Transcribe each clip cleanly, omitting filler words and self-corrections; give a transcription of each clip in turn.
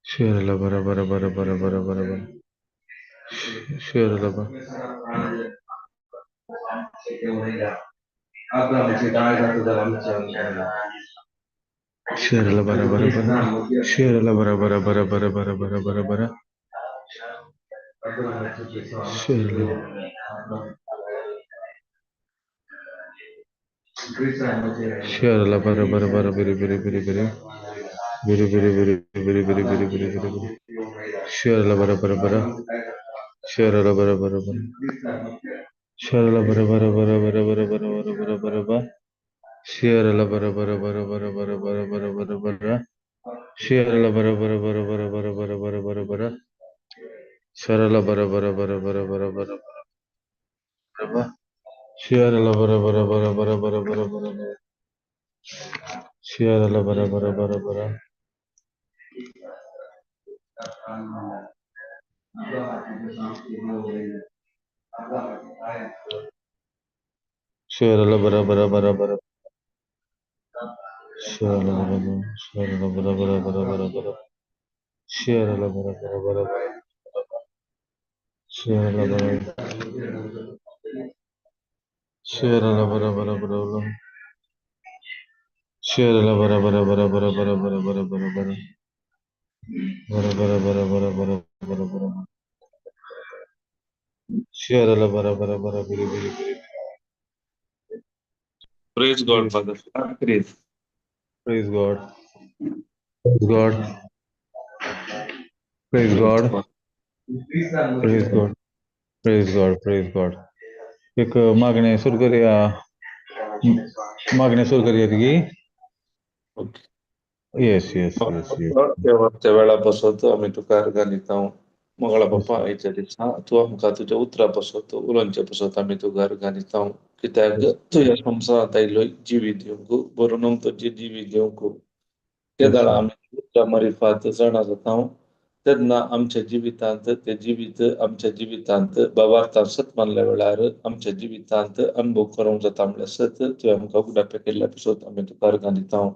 शेरला बरा बरा बरा बरा बरा बरा बरा शेरला बरा शेरला बरा बरा बरा शेरला बरा बरा बरा बरा बरा बरा बरा बरा शेरला शेरला बरा बरा बरा बिरी बिरी बिरी बिरी बिरी बिरी बिरी बिरी बिरी बिरी बिरी बिरी बिरी शेरला बरा बरा बरा शेरला बरा बरा बरा शेरला बरा बरा बरा बरा बरा बरा बरा बरा बरा बरा शेरला बरा बरा बरा बरा बरा बरा बरा बरा बरा शेरला बरा बरा बरा बरा बरा बरा बरा बरा बरा शेरला बरा बरा बरा बरा बरा बरा बरा शेरला बरा बरा बरा बरा बरा बरा बरा बरा शेरला बरा बरा बरा बरा शेरला बरा बरा बरा बरा शेरला बरा बरा शेरला बरा बरा बरा बरा बरा शेरला बरा बरा बरा बरा शेरला बरा शेरला बरा बरा बरा बरा शेरला बरा बरा बरा बरा बरा बरा बरा बरा बरा बरा बरा बरा बरा बरा बरा बरा शेरला बरा बरा बरा बिरी बिरी बिरी. Praise God, Father. Praise. Praise God. Praise God. Praise God. Praise God. Praise God. Praise God. एक मागणे सुरू करूया, मागणे सुरू करूया की. येस येस येस येस. देवाच्या वेळा पासत आमी तुका अर्गां दिता. मंगळा बाप्पा, आयच्या दिसा तूं आमकां तुज्या उतरा पासत उलोवचे पासत आमी तुका अर्गां दिता, कित्याक तूं ह्या संवसारांत आयलो जिवीत दिवंक, बरोवन तुजें जिवीत दिवंक. ते वेळा आमी उतरा मारिफात जाणा जाता तेन्ना आमच्या जिवितांत ते जिवीत आमच्या जिवितांत बाबार्थान सत मानल्या वेळार आमच्या जिवितांत अनुभव करूंक जाता म्हणल्यार सत तुवें आमकां उगडापें केल्ल्या पासत आमी तुका अर्गां दिता.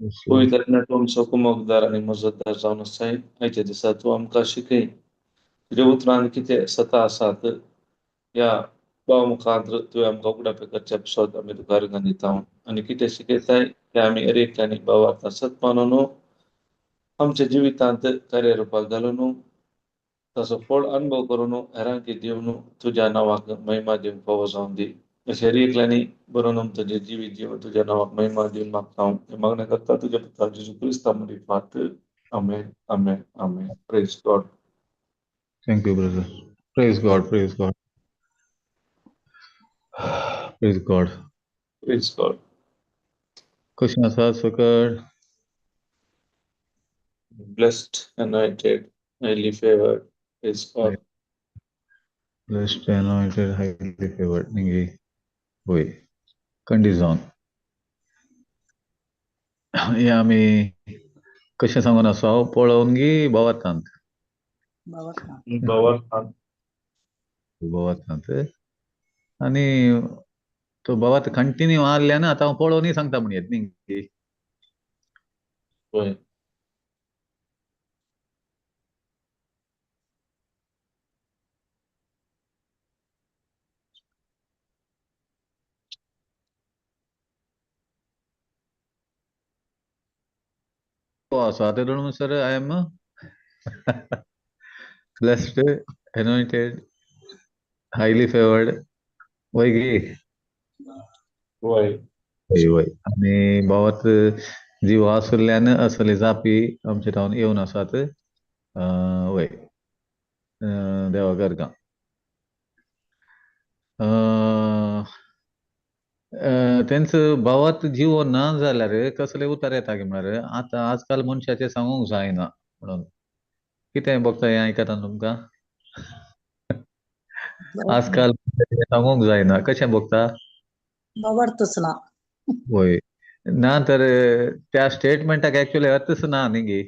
पवित्र तूं आमचो कुमकदार आनी मजतदार जावन आसाय. आयच्या दिसा तूं आमकां शिकय, तुज्या उतरान कितें सता आसात ह्या भाव मुखार तुवें आमकां उगडापें करच्या पासत आमी तुका अर्गां दिता. आनी कितें शिकयताय तें आमी हर एकल्यानी भावार्थान सत मानून आमच्या जिवितांत कार्यरुपाक घालून ताचो फळ अनुभव करून हेरांक दिवन तुज्या नांवाक महिमा दिवंक फावो जावन दी. अशें हर एकल्यांनी बरोवन तुजें जिवीत दिवन तुज्या नांवाक महिमा दिवन मागता हांव. हें मागणें करता तुज्या पुता जेजू क्रिस्ता मारिफात. आमेन, आमेन, आमेन. Praise God. Thank you, brother. Praise God. Praise God. Praise God. Praise God. कशें आसा सकळ? Blessed, anointed, highly favored. Praise God. Blessed, anointed, highly favored. निगी वय कंडिजॉन हे आमी कशें सांगून आसा, पळोवन गी भावार्थांत. भावार्थान. भावार्थांत. आनी तो भावार्थ कंटिन्यू आहल्यान आतां हांव पळोवनूय सांगता म्हण येत न्ही. वय. आसा ते म्हणसर I am blessed, anointed, highly favoured. वय गी? वय. वय वय. आनी भावार्थ जीव आसुल्ल्यान असले जापी आमचे तावन येवन आसात. वय, देवा गर्गां. तेंच भावार्थ जीव ना जाल्यार कसले उतर येता की म्हळ्यार आतां आजकाल मनशाचें सांगूंक जायना म्हणून. कितें भोगता हें आयकता तुमकां? आजकाल सांगूंक जायना कशें भोगता? भावार्थच ना. वय ना तर त्या स्टेटमेंटाक एक्चुअली अर्थच ना न्ही गी.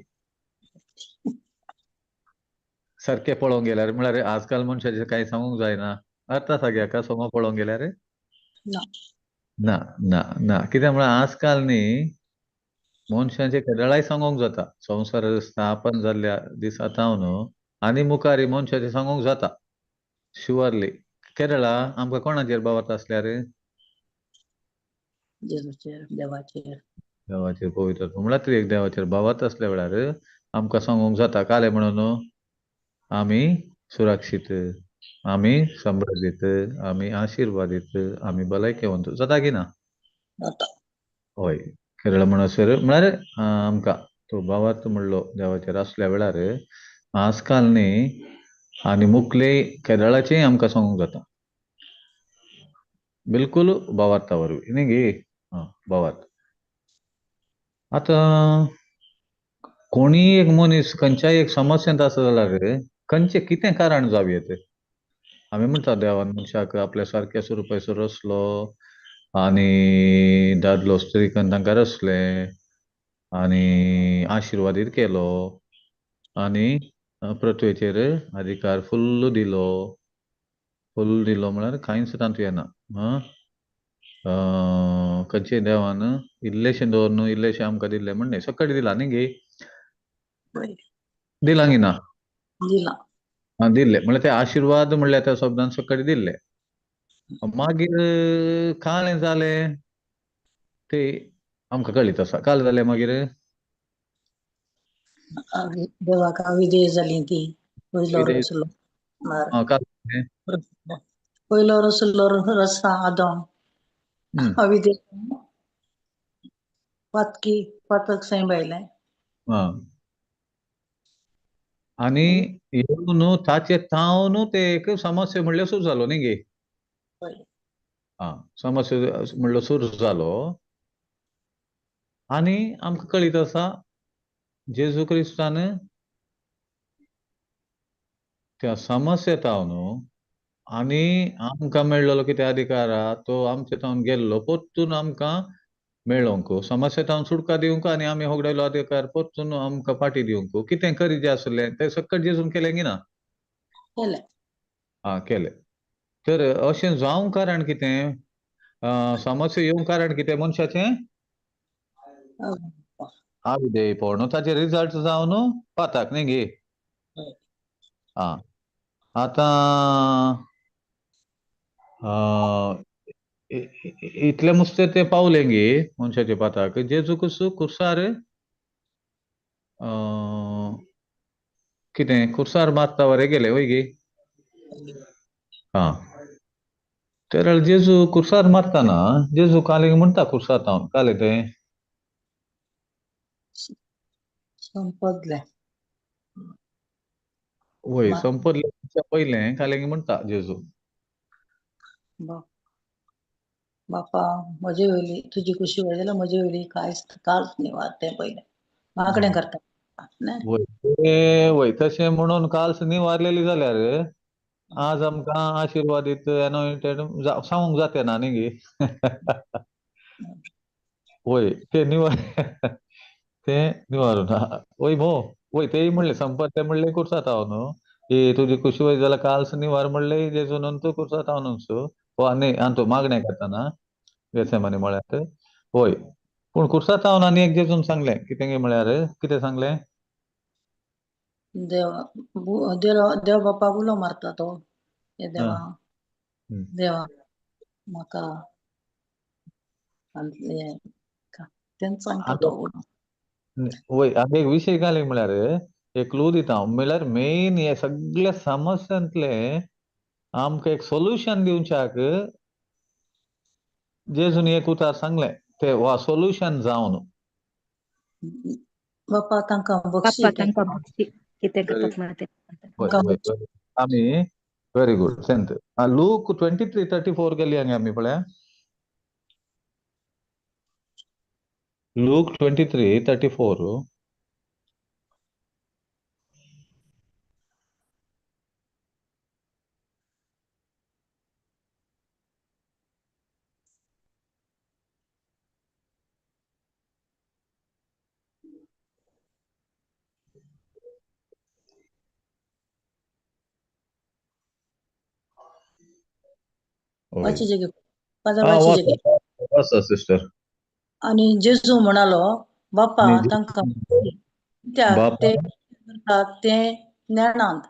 सारकें पळोवंक गेल्यार म्हळ्यार आजकाल मनशाचें कांय सांगूंक जायना. अर्थ आसा गे हाका सोमो पळोवंक गेल्यार? ना. ना ना ना. कित्याक म्हळ्यार आजकाल न्ही मनशांचे केदळाय सांगोंक जाता, संवसार स्थापन जाल्ल्या दिसा तावन आनी मुखारी मनशाचें सांगोंक जाता शुअरली. केरळा आमकां कोणाचेर भावार्थ आसल्यार? जेजूचेर, देवाचेर. देवाचेर, पवित्र म्हणल्यार एक देवाचेर भावार्थ आसल्या वेळार आमकां सांगोंक जाता कालें म्हणून आमी सुरक्षीत, आमी समृद्धीत, आमी आशिर्वादीत, आमी भलायकेवंत जाता की ना? जाता. हय, केरळ म्हणसर म्हळ्यार आमकां तो भावार्थ म्हणलो देवाचेर आसल्या वेळार आजकाल न्ही आनी मुखले केरळाचेय आमकां सांगूंक जाता बिलकुल भावार्था वरवीं न्ही गे. आं, भावार्थ. आतां कोणीय एक मनीस खंयच्याय एक समस्येंत आसा जाल्यार खंयचें कितें कारण जावं येत? आमी म्हणटा देवान मनशाक आपल्या सारक्या स्वरुपाचो रचलो आनी दादलो स्त्री करून तांकां रचलें आनी आशिर्वादीत केलो आनी पृथ्वेचेर अधिकार फुल्ल दिलो. फुल्ल दिलो म्हळ्यार कांयच तातूंत येना. आं, खंयचे देवान इल्लेशें दवरून इल्लेशें आमकां दिल्लें म्हण न्ही, सकट दिला न्ही गे? दिलां गी ना? दिलां. आं, दिल्ले म्हळ्यार ते आशिर्वाद म्हणल्यार त्या शब्दान सकट दिल्ले. मागीर कालें जालें ते आमकां कळीत आसा. काल जालें मागीर देवाक अविधेय जाली ती. पयलो रसलो काल पयलो रसलो रस्ता आदम अविधेय पातकी पातक सैम आयलें. आनी येवन ताचे तावन ते एक समस्या म्हणल्यार सुरू जालो न्ही गे? आं, समस्या म्हणलो सुरू जालो आनी आमकां कळीत आसा जेजू क्रिस्तान त्या समस्या तावन आनी आमकां मेळ्ळो कितें अधिकार आहा तो आमचे तावन गेल्लो परतून आमकां मेळोंक, समस्या तावन सुटका दिवंक आनी आमी होगडायलो अधिकार परतून आमकां फाटी दिवंक कितें करीत आसलें तें सकट जेजून केलें की ना? केलें. आं, केलें. तर अशें जावंक कारण कितें? समस्या येवंक कारण कितें मनशाचें? आविधेयपण. ताचे रिजल्ट जावन पाताक न्ही गे? आं, आतां इतलें मुस्ते तें पावलें गे मनशाचे पाताक. जेजू क्रिस्त कुर्सार कितें कुर्सार मारता वरे गेले वय गे? आं, तर जेजू कुर्सार मारतना जेजू कालें म्हणटा कुर्सार तावन कालें तें संपदलें. वय, संपदलें पयलें कालें म्हणटा जेजू, बापा म्हजे वयली तुजी खुशी वय जाल्यार म्हजे वयली कांयच कांयच निवार तें पयलें मागणें करता. वय वय, तशें म्हणून काल्स निवारलेली जाल्यार आज आमकां आशिर्वादीत एनॉयंटेड सांगूंक जाता ना न्ही गे? वय, ते निवार तें निवारून वय भो वय तेय म्हणलें संपत्ते म्हणलें कुर्सात हांव न्हू की तुजी खुशी वय जाल्यार काल्स निवार म्हणलें जेजून तूं कुर्सात हांव न्हू हो आनी आनी तूं मागणें करतना गेसेमानी म्हळ्यार वय. पूण कुर्सात हांव आनी एक जेजून सांगलें कितें गे म्हळ्यार कितें सांगलें? देव देव बापाक उलो मारता तो, हे देवा देवा म्हाका तेंच सांगता तो. वय, आनी एक विशय घाली म्हळ्यार एक क्लू दिता हांव म्हळ्यार मेन हे सगळे समस्यांतले आमकां एक सोल्युशन दिवच्याक जेजून एक उतार सांगलें ते वा सोल्युशन जावन बापा तांकां बक्षी कितें करतात. आमी व्हेरी गुड सेंत. लूक 23:34 गेली आमी पळया. लूक 23:34. सिस्टर. आनी जेजू म्हणालो बापा आनी तांकां कित्याक बापा ते करतात ते नेणात.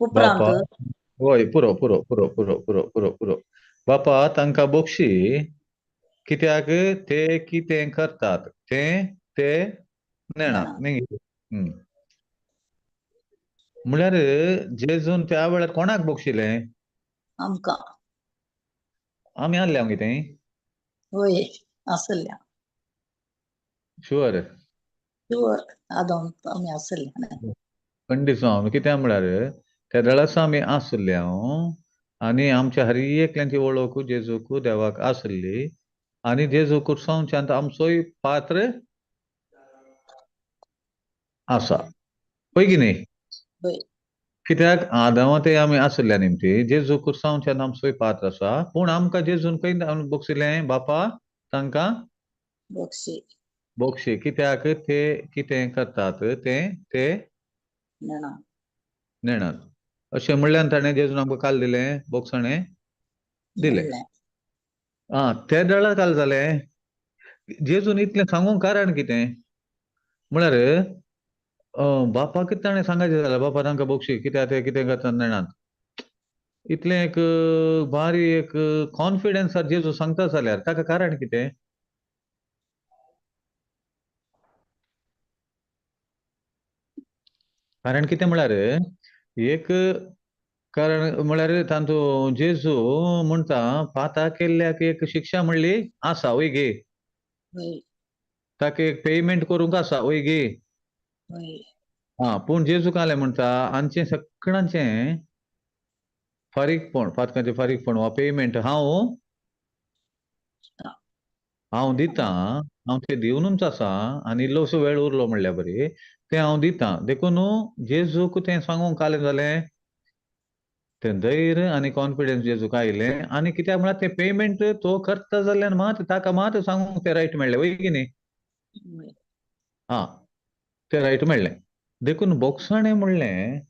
बापा उपरांत वय पुरो पुरो पुरो पुरो पुरो पुरो पुरो. बापा तांकां बक्षी कित्याक ते कितें करतात ते ते नेणात नेणात. न्ही. म्हळ्यार जेजून त्या वेळार कोणाक बक्षिलें? आमकां. आमी आहले हांव कितें? वय आसल्या. शुअर? शुअर आदम आमी आसले. खंडीत हांव कित्याक म्हळ्यार त्या वेळार आमी आसले हांव आनी आमच्या हर एकल्यांची वळख जेजूक देवाक आसली आनी जेजू कुर्सांवच्यान आमचोय पात्र आसा, पळय की न्ही? वय. कित्याक आदांवा ते आमी आसल्या निमती जेजू कुर्सांवच्यान आमचोय पात्र आसा, पूण आमकां जेजून खंय बक्षिलें? बापा तांकां बक्षी. बक्षी कित्याक ते कितें करतात ते ते नेणात. नेणात. अशें म्हणल्यान ताणें जेजून आमकां काल दिलें बोगसणें दिलें. आं, ते वेळार काल जालें जेजून इतलें सांगूंक कारण कितें म्हळ्यार बापाक ताणें सांगायचें जाल्यार बापा तांकां बक्षी कित्याक ते कितें करतात नेणात. इतलें एक भारी एक कॉन्फिडन्सार जेजू सांगता जाल्यार ताका कारण कितें? कारण कितें म्हळ्यार एक कारण म्हळ्यार तांचो जेजू म्हणटा पाता केल्ल्याक एक शिक्षा म्हणली आसा, वय गे? ताका एक पेमेंट करूंक आसा, वय गे? आं, पूण जेजू कालें म्हणटा आमचें सगळ्यांचें फारीकपण, पातकांचें फारीकपण वा पेमेंट हांव हांव दितां, हांव तें दिवनूच आसा आनी इल्लोसो वेळ उरलो म्हणल्यार बरी तें हांव दितां. देखून जेजूक तें सांगूंक कालें जालें तें धैर्य आनी कॉन्फिडन्स जेजूक आयलें. आनी कित्याक म्हळ्यार तें पेमेंट तो करता जाल्यार मात ताका मात सांगूंक तें रायट मेळ्ळें, वय की न्ही? आं, तें रायट मेळ्ळें. देखून बोगसणें म्हणलें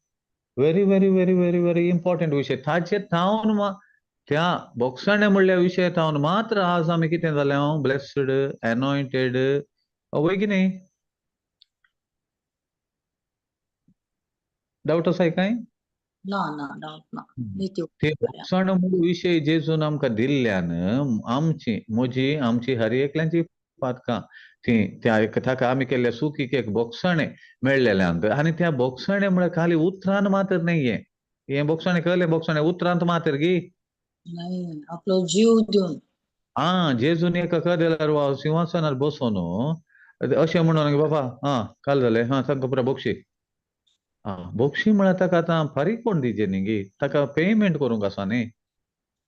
very very very very very important विशय. ताचे थावन त्या बोगसणें म्हणल्या विशय थावन मात्र आज आमी कितें जालें हांव ब्लेस्ड एनॉयंटेड, वय की न्ही? डावट आसाय कांय? ना ना, डावट ना. ते बोगसण विशय जेजून आमकां दिल्ल्यान आमची म्हजी आमची हर एकल्यांची पातकां ती त्या एक ताका आमी केल्ल्या चुकीक एक बोगसणें मेळ्ळेल्यान. आनी त्या बोगसणें म्हळ्यार खाली उतरान मात्र न्ही, हें हें बोगसणें कळ्ळें? बोगसणें उतरांत मात्र गी नाही, आपलो जीव दिवन. आं, जेजून एका कदेलार वा सिंहासनार बसून अशें म्हणून बाबा आं काल जालें, हां तांकां पुरा बक्षी. आं, बक्षी म्हळ्यार ताका आतां फारीकपण दिवचें न्ही गी, ताका पेमेंट करूंक आसा न्ही.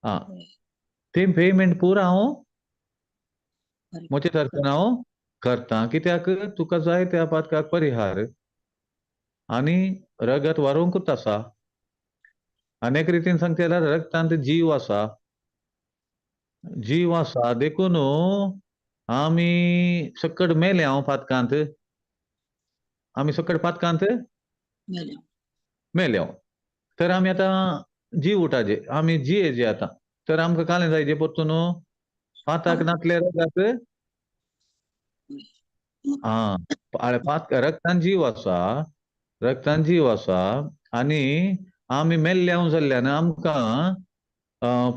आं, तें पेमेंट पुरा हांव म्हजे तर्फेन हांव करता, कित्याक तुका जाय त्या पातकाक परिहार आनी रगत वारोवंकूच आसा. अनेक रितीन सांगता जाल्यार रगतांत जीव आसा, जीव आसा. देखून आमी सकट मेले हांव पातकांत, आमी सकट पातकांत मेले हांव. तर आमी आतां जीव उठाचे, आमी जियेचे आतां. तर आमकां कालें जायचे परतून पाताक नातले रगत. आं, पात रगतान जीव आसा, रगतान जीव आसा आनी आमी मेल्ले हांव जाल्ल्यान आमकां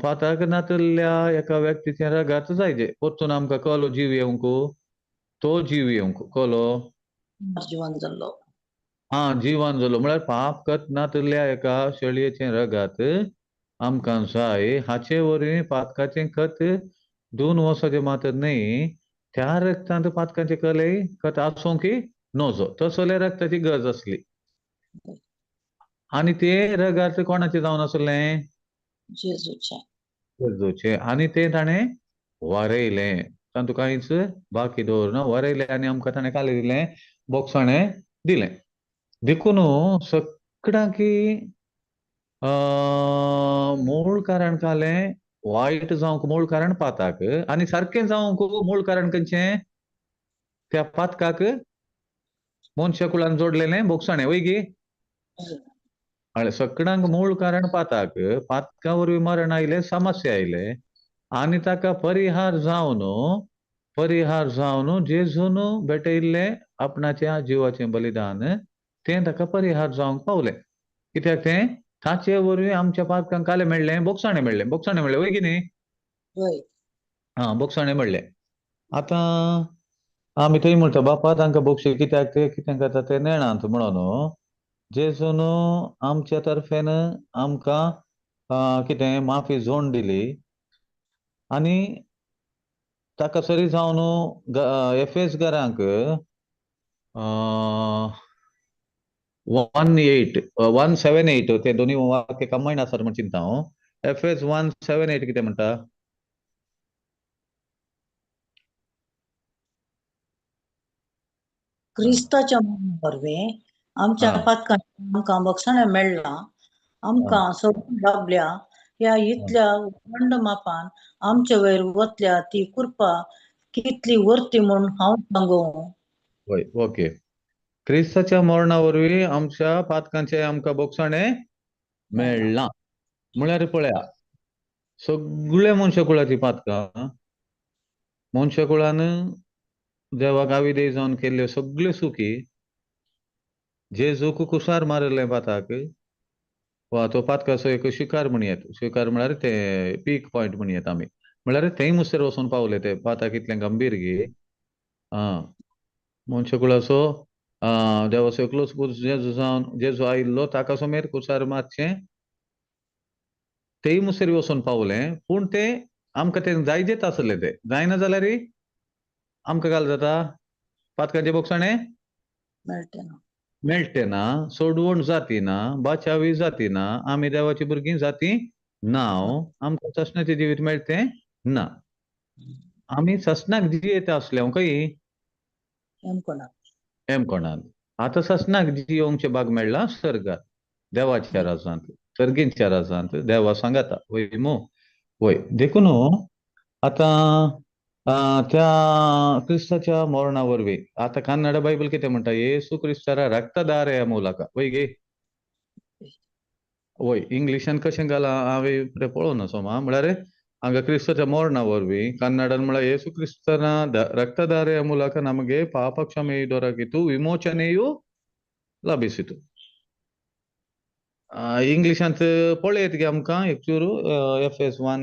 पाताक नातल्या एका व्यक्तीचें रगत जायचे परतून आमकां कलो जीव येवंक, तो जीव येवंक कलो जिवन जाल्लो. आं, जिवन जालो म्हळ्यार पाप कत नातल्या एका शेळयेचें रगत आमकां जाय. हाचे वरवीं पातकाचें खत दोन वर्साचें मात्र न्ही, त्या रगतांत पातकाचें कलय खत आसूंक की नजो, तसल्या रगताची गरज आसली. आनी तें रगत कोणाचें जावन आसलें? जेजूचें. जेजूचें. आनी तें ताणें वारयलें, तातूंत कांयच बाकी दवरना, वारयलें आनी आमकां ताणें कालें दिलें, बोगसणें दिलें. देखून सगळ्यांकी मूळ कारण कालें वायट जावंक मूळ कारण पाताक, आनी सारकें जावंक मूळ कारण खंयचें? त्या पातकाक मनशा कुळान जोडलेलें बोगसणें, वय गी? सगळ्यांक मूळ कारण पाताक, पातका वरवीं मरण आयलें, समस्या आयलें आनी ताका परिहार जावन परिहार जावन जेजून भेटयल्लें आपणाच्या जिवाचें बलिदान तें ताका परिहार जावंक पावलें. कित्याक तें ताचे वरवीं आमच्या पातकांक कालें मेळ्ळें, बोगसाणें मेळ्ळें. बोगसाणें मेळ्ळें वय की न्ही? वय. आं, बोगसाणें मेळ्ळें. आतां आमी थंय म्हणटा बापा तांकां बोगशे कित्याक ते कितें करता ते नेणांत म्हणून जेजून आमच्या तर्फेन आमकां कितें माफी जोड दिली आनी ताका सरी जावन एफएस घरांक 1:8 1:7-8 ते दोनी वाक्य कंबायन आसात म्हण चिंता हांव. एफएस 1:7-8 कितें म्हणटा? क्रिस्ताच्या मरणा वरवीं आमच्या पातकांचें आमकां बक्षाणें मेळ्ळां, आमकां सोडून लाबल्या ह्या इतल्या उखंड मापान आमचे वयर वतल्या ती कृपा कितली वर्ती म्हूण हांव सांगू. वय, ओके. क्रिस्ताच्या मरणा वरवीं आमच्या पातकांचें आमकां बोगसाणें मेळ्ळां. म्हळ्यार पळया सगळे मनशाकुळाची पातकां, मनशाकुळान देवाक आविदेय जावन केल्ल्यो सगल्यो चुकी, जेजूक कुसार मारिल्लें पाताक वा तो पातकाचो एक शिकार म्हणयेत, शिकार म्हळ्यार ते पीक पॉयंट म्हणयेत आमी, म्हळ्यार थंय मुसर वचून पावले ते पाताक इतलें गंभीर गे. आं, मनशाकुळाचो देवाचो एकलोच पूत जेजू जावन जेजू आयिल्लो ताका समेत कुसार मारचें तेय मुसरी वचून पावलें. पूण तें आमकां तें जायजेच आसलें, तें जायना जाल्यार आमकां काल जाता पातकांचें बोगसाणें मेळटे ना, सोडवण जाती ना, बाचावी जाती ना, आमी देवाची भुरगीं जाती ना, आमकां ससनाचें जिवीत मेळटें ना. आमी ससनाक जियेता आसले खंय एमकोणांत. आतां ससनाक जियोवचे भाग मेळ्ळा सर्गात, देवाच्या राजांत, सर्गींच्या राजांत देवा सांगाता वय मू वय. देखून आतां त्या क्रिस्ताच्या मरणा वरवीं आतां कन्नड बायबल कितें म्हणटा? येसू क्रिस्तारा रक्तदार ಮೂಲಕ वय गे वय. इंग्लिशान कशें घालां हांवें पळोवना सोमा, म्हळ्यार हांगा क्रिस्ताच्या मरणा वरवीं कन्नडान म्हळ्यार येसू ಕ್ರಿಸ್ತನ ರಕ್ತಧಾರೆಯ ಮೂಲಕ ನಮಗೆ ಪಾಪ ಕ್ಷಮೆಯು ದೊರಕಿತು, ವಿಮೋಚನೆಯು ಲಭಿಸಿತು. इंग्लिशांत पळयत गे आमकां एक चूर एफ एस 1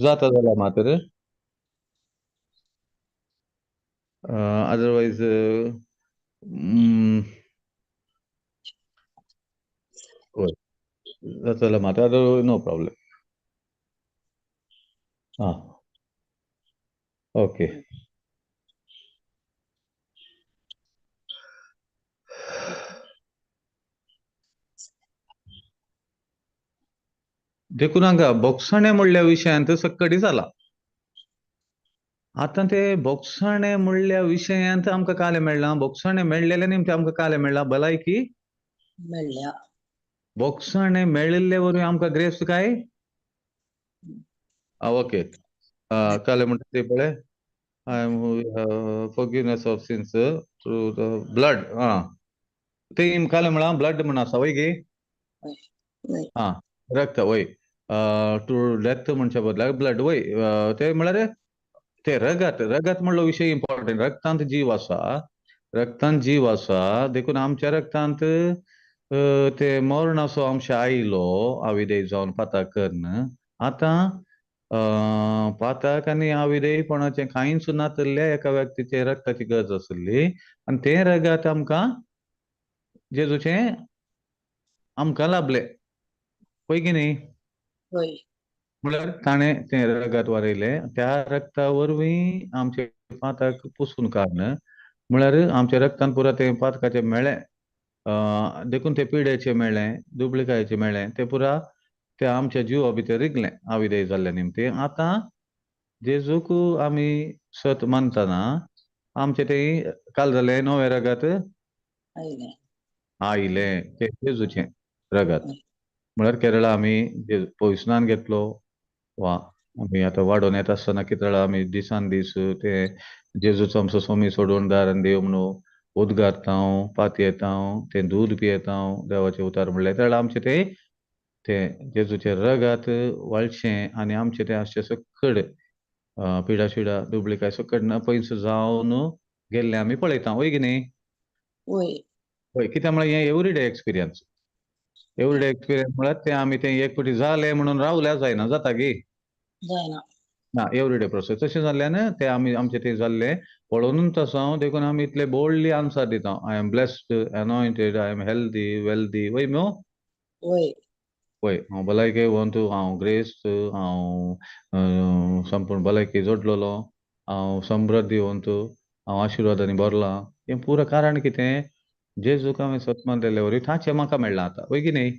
जाता जाल्यार मात्र, अदरवायज जाता जाल्यार मात्र, अदरवायज नो प्रॉब्लेम. आं, ओके. देखून हांगा बोगसाणें म्हणल्या विशयांत सक्कडी जाला. आतां ते बोगसाणें म्हणल्या विशयांत आमकां कालें मेळ्ळां, बोगसाणें मेळ्ळेलें निमतां आमकां कालें मेळ्ळां, भलायकी मेळ्ळ्या. बोगसाणें मेळिल्ले वरवीं आमकां ग्रेस काय? आं, ओके. कालें म्हणटा ते पळय, I am forgiveness of sins through the blood. आं, ते कालें म्हळां ब्लड म्हण आसा वय गे? आं, रक्त वय, टू डेथ म्हणच्या बदलाक ब्लड वय. ते म्हळ्यार ते रगत, रगत म्हणलो विशय इम्पॉर्टंट. रक्तांत जीव आसा, रक्तांत जीव आसा, देखून आमच्या रक्तांत ते मरणाचो अंश आयलो आविदेय जावन पाताक करून. आतां पाताक आनी आविदेयपणाचें कांयच नातल्ल्या एका व्यक्तीचे रक्ताची गरज आसली आनी तें रगत आमकां जेजूचें आमकां लाभलें पळय की न्ही? म्हळ्यार ताणें तें रगत वारयलें, त्या रक्ता वरवीं आमचे पाताक पुसून काडन, म्हळ्यार आमच्या रक्तान पुरा तें पातकाचें मेळ्ळें, देखून तें पिड्याचें मेळ्ळें, दुबळिकायेचें मेळ्ळें, तें पुरा तें आमच्या जिवा भितर रिगलें आविदेय जाल्ल्या निमतीं. आतां जेजूक आमी सत मानतना आमचें तें काल जालें नवें रगत आयलें, तें जेजूचें रगत. म्हळ्यार केरळा आमी पयसनान घेतलो वा आमी आतां वाडोवन येता आसतना कितें आमी दिसान दीस ते जेजूचो आमचो स्वामी सोडवणदार आनी देव म्हणून उद्गारता, पातयेता, तें दूद पियेता, देवाचें उतार म्हणलें तेन्ना आमचें तें तें जेजूचें रगात वाळचें आनी आमचें तें आसचें सकड पिडा शिडा दुबळीकाय सकड ना पयस जावन गेल्लें आमी पळयता, वय की न्ही? वय. हय, कित्याक म्हळ्यार हें एवरीडे एक्सपिरियन्स. एवरीडे एक्सपिरियन्स म्हळ्यार तें आमी तें एक फावटी जालें म्हणून रावल्यार जायना, जाता गी? जायना. ना, एवरीडे प्रोसेस तशें जाल्ल्यान तें आमी आमचें तें जाल्लें पळोवनूच आसा हांव, देखून आमी इतले बोल्डली आन्सर दिता, I am blessed, anointed, I am healthy, wealthy. वय न्हू? वय. वय, हांव भलायकेवंत, हांव ग्रेस्त, हांव संपूर्ण भलायकी जोडलेलो, हांव समृद्धीवंत, हांव आशिर्वादांनी भरलां. हें पुरो कारण कितें? जेजूक हांवें सत्मान दिल्ले वरी ताचें म्हाका मेळ्ळां आतां, वय की न्ही?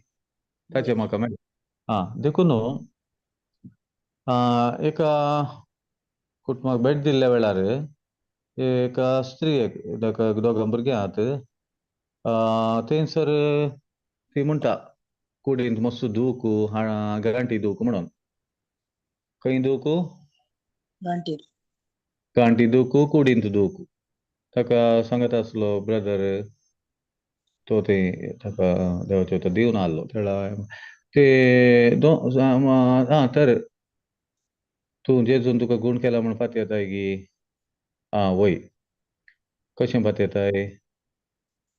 ताचें म्हाका मेळ्ळां. आं, देखून एका कुटुंबाक भेट दिल्ल्या वेळार एका स्त्रियेक, दोगां भुरगीं आहात, थंयसर ती म्हणटा कुडींत मस्त दूख, गांठी दूख म्हणून. खंय दूख? गांठी. गांठी दूख, कुडींत दूख. ताका सांगत आसलो ब्रदर, तो थंय ताका देवाचें उतर दिवन आहलो. ते आं तर तूं जेजून तुका गूण केला म्हूण पातयेताय गी? आं वय. कशें पातयेताय?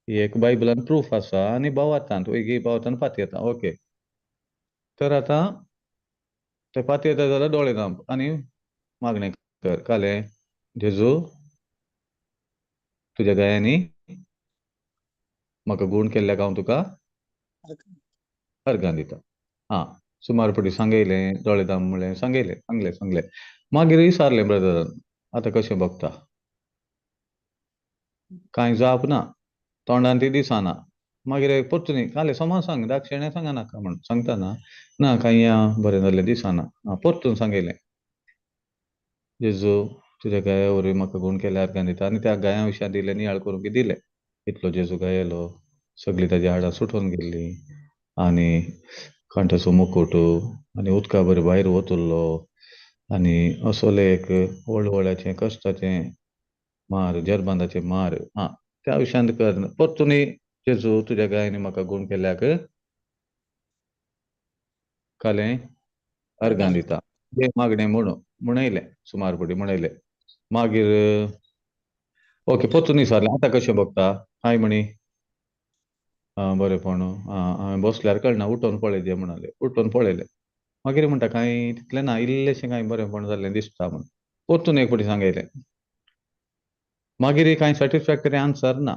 एक बायबलान प्रूफ आसा आनी भावार्थान, वय गी, भावार्थान पातयेता. ओके, तर आतां ते पातयेता जाल्यार दोळे धांप आनी मागणें कर, कालें जेजू तुज्या दयांनी म्हाका गूण केल्ल्याक हांव तुका अर्गां दिता. आं, सुमार पटी सांगयलें, दोळे धांप म्हणलें, सांगयलें, सांगलें सांगलें. मागीर विचारलें ब्रदरान, आतां कशें भोगता? कांय जाप ना, तोंडान ती दिसना. मागीर परतून कालें सोमा सांग, दाक्षेणें सांगा नाका म्हण सांगता ना, ना कांय बरें जाल्लें दिसना. आं, परतून सांगयलें, जेजू तुज्या गाया वरवीं म्हाका गूण केल्यार अर्गां दिता. आनी त्या गाया विशयान दिलें, नियाळ करूंक दिलें. इतलो जेजू गायलो, सगळीं ताजी हाडां सुटून गेल्लीं आनी कांट्याचो मुकुट आनी उदका बरें भायर वतुल्लो आनी असले एक वळवळ्याचें कश्टाचें मार, जरबांदाचें मार. आं, त्या विशयांत कर परतूनय जेजू तुज्या गायांनी म्हाका गूण केल्याक कालें अर्गां दिता, हें मागणें म्हणून म्हणयलें, सुमार पटी म्हणयलें. मागीर ओके, परतून विचारलें, आतां कशें भोगता? कांय म्हणी आं बरेंपण, आं हांवें बसल्यार कळना, उठोवन पळय जें म्हणालें. उठोवन पळयलें. मागीर म्हणटा कांय तितलें ना, इल्लेशें कांय बरेंपण जाल्लें दिसता म्हूण. परतून एक फावटी सांगयलें. मागीर कांय सॅटिस्फॅक्टरी आन्सर ना.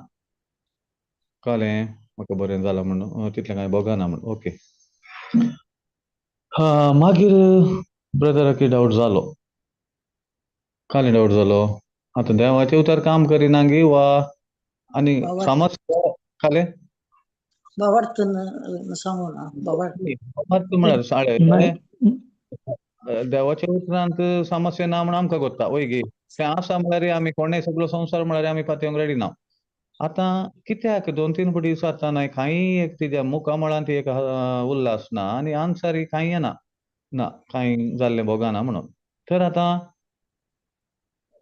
कळ्ळें म्हाका बरें जालां म्हूण, तितलें कांय भोगना म्हूण. ओके, मागीर ब्रदराक डावट जालो. कालें डावट जालो, आतां देवाचें उतर काम करिना गी वा आनी समज कालें भावार्थ सांगू ना, भावार्थ म्हळ्यार साडे देवाच्या उतरांत समस्या ना म्हूण आमकां कोत्ता, वय गी? तें आसा म्हळ्यार आमी कोणें सगळो संवसार म्हळ्यार आमी पातयेवंक रेडी ना. आतां कित्याक दोन तीन फावटी विचारता ना, कांय एक तिज्या मुखामळांत एक उल्हास ना आनी आन्सर कांय येना ना, कांय जाल्लें भोगना म्हणून. तर आतां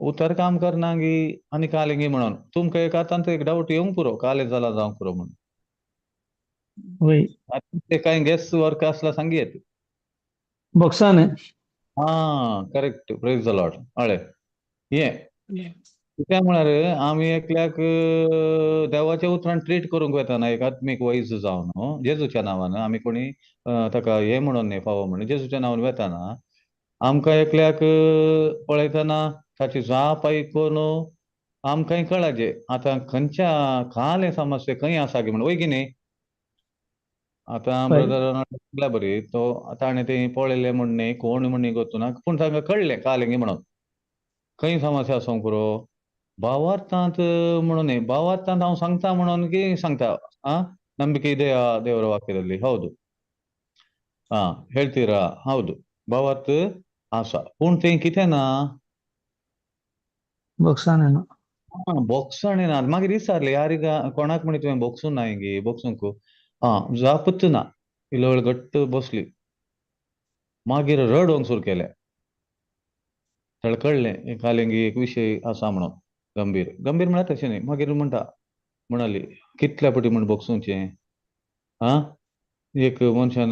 उतर काम करना गी आनी कालें गी म्हणून तुमकां एक आतां एक डावट येवंक पुरो, कालें जालां जावंक पुरो म्हणून. वय. आतां ते कांय गेस वर्क आसला सांगयेत. बॉक्सान. आं, करेक्ट, प्रेज the Lord. हय, हें कित्याक म्हळ्यार आमी एकल्याक देवाच्या उतरान ट्रीट करूंक वतना एक आत्मीक वैज जावन जेजूच्या नांवान, आमी कोणी ताका हें म्हणून न्ही फावो म्हणून जेजूच्या नांवान वेतना आमकां एकल्याक पळयतना ताची जाप आयकून आमकांय कळाजे आतां खंयच्या खालें समस्या खंय आसा की म्हण, वय की न्ही? आतां ब्रदरान बरी तो ताणें तें पळयलें म्हण न्ही, कोण म्हण न्ही गोतूना, पूण तांकां कळ्ळें कालें गी म्हणून खंय समस्या आसूंक पुरो. भावार्थांत म्हणून न्ही, भावार्थांत हांव सांगता म्हणून की सांगता. आं, ನಂಬಿಕೆ ಇದೆಯಾ ದೇವರ ವಾಕ್ಯದಲ್ಲಿ? ಹೌದು. ಹಾಂ, ಹೇಳ್ತೀರಾ? ಹೌದು. ಭಾವಾರ್ಥ आसा, पूण तें कितें ना, बोक्साणें ना. आं, बोक्साणें ना. मागीर विचारलें यारीग कोणाक म्हणी तुवें बोक्सूं ना गी, बोक्सूंक? आं, जापूच ना. इल्लो वेळ घट्ट बसली. मागीर रडोवंक सुरू केलें. ताका कळ्ळें कालेंगी एक विशय आसा म्हणून गंभीर. गंभीर म्हळ्यार तशें न्ही. मागीर म्हणटा, म्हणाली कितल्या पटी म्हण बोक्सूचें? आं, एक मनशान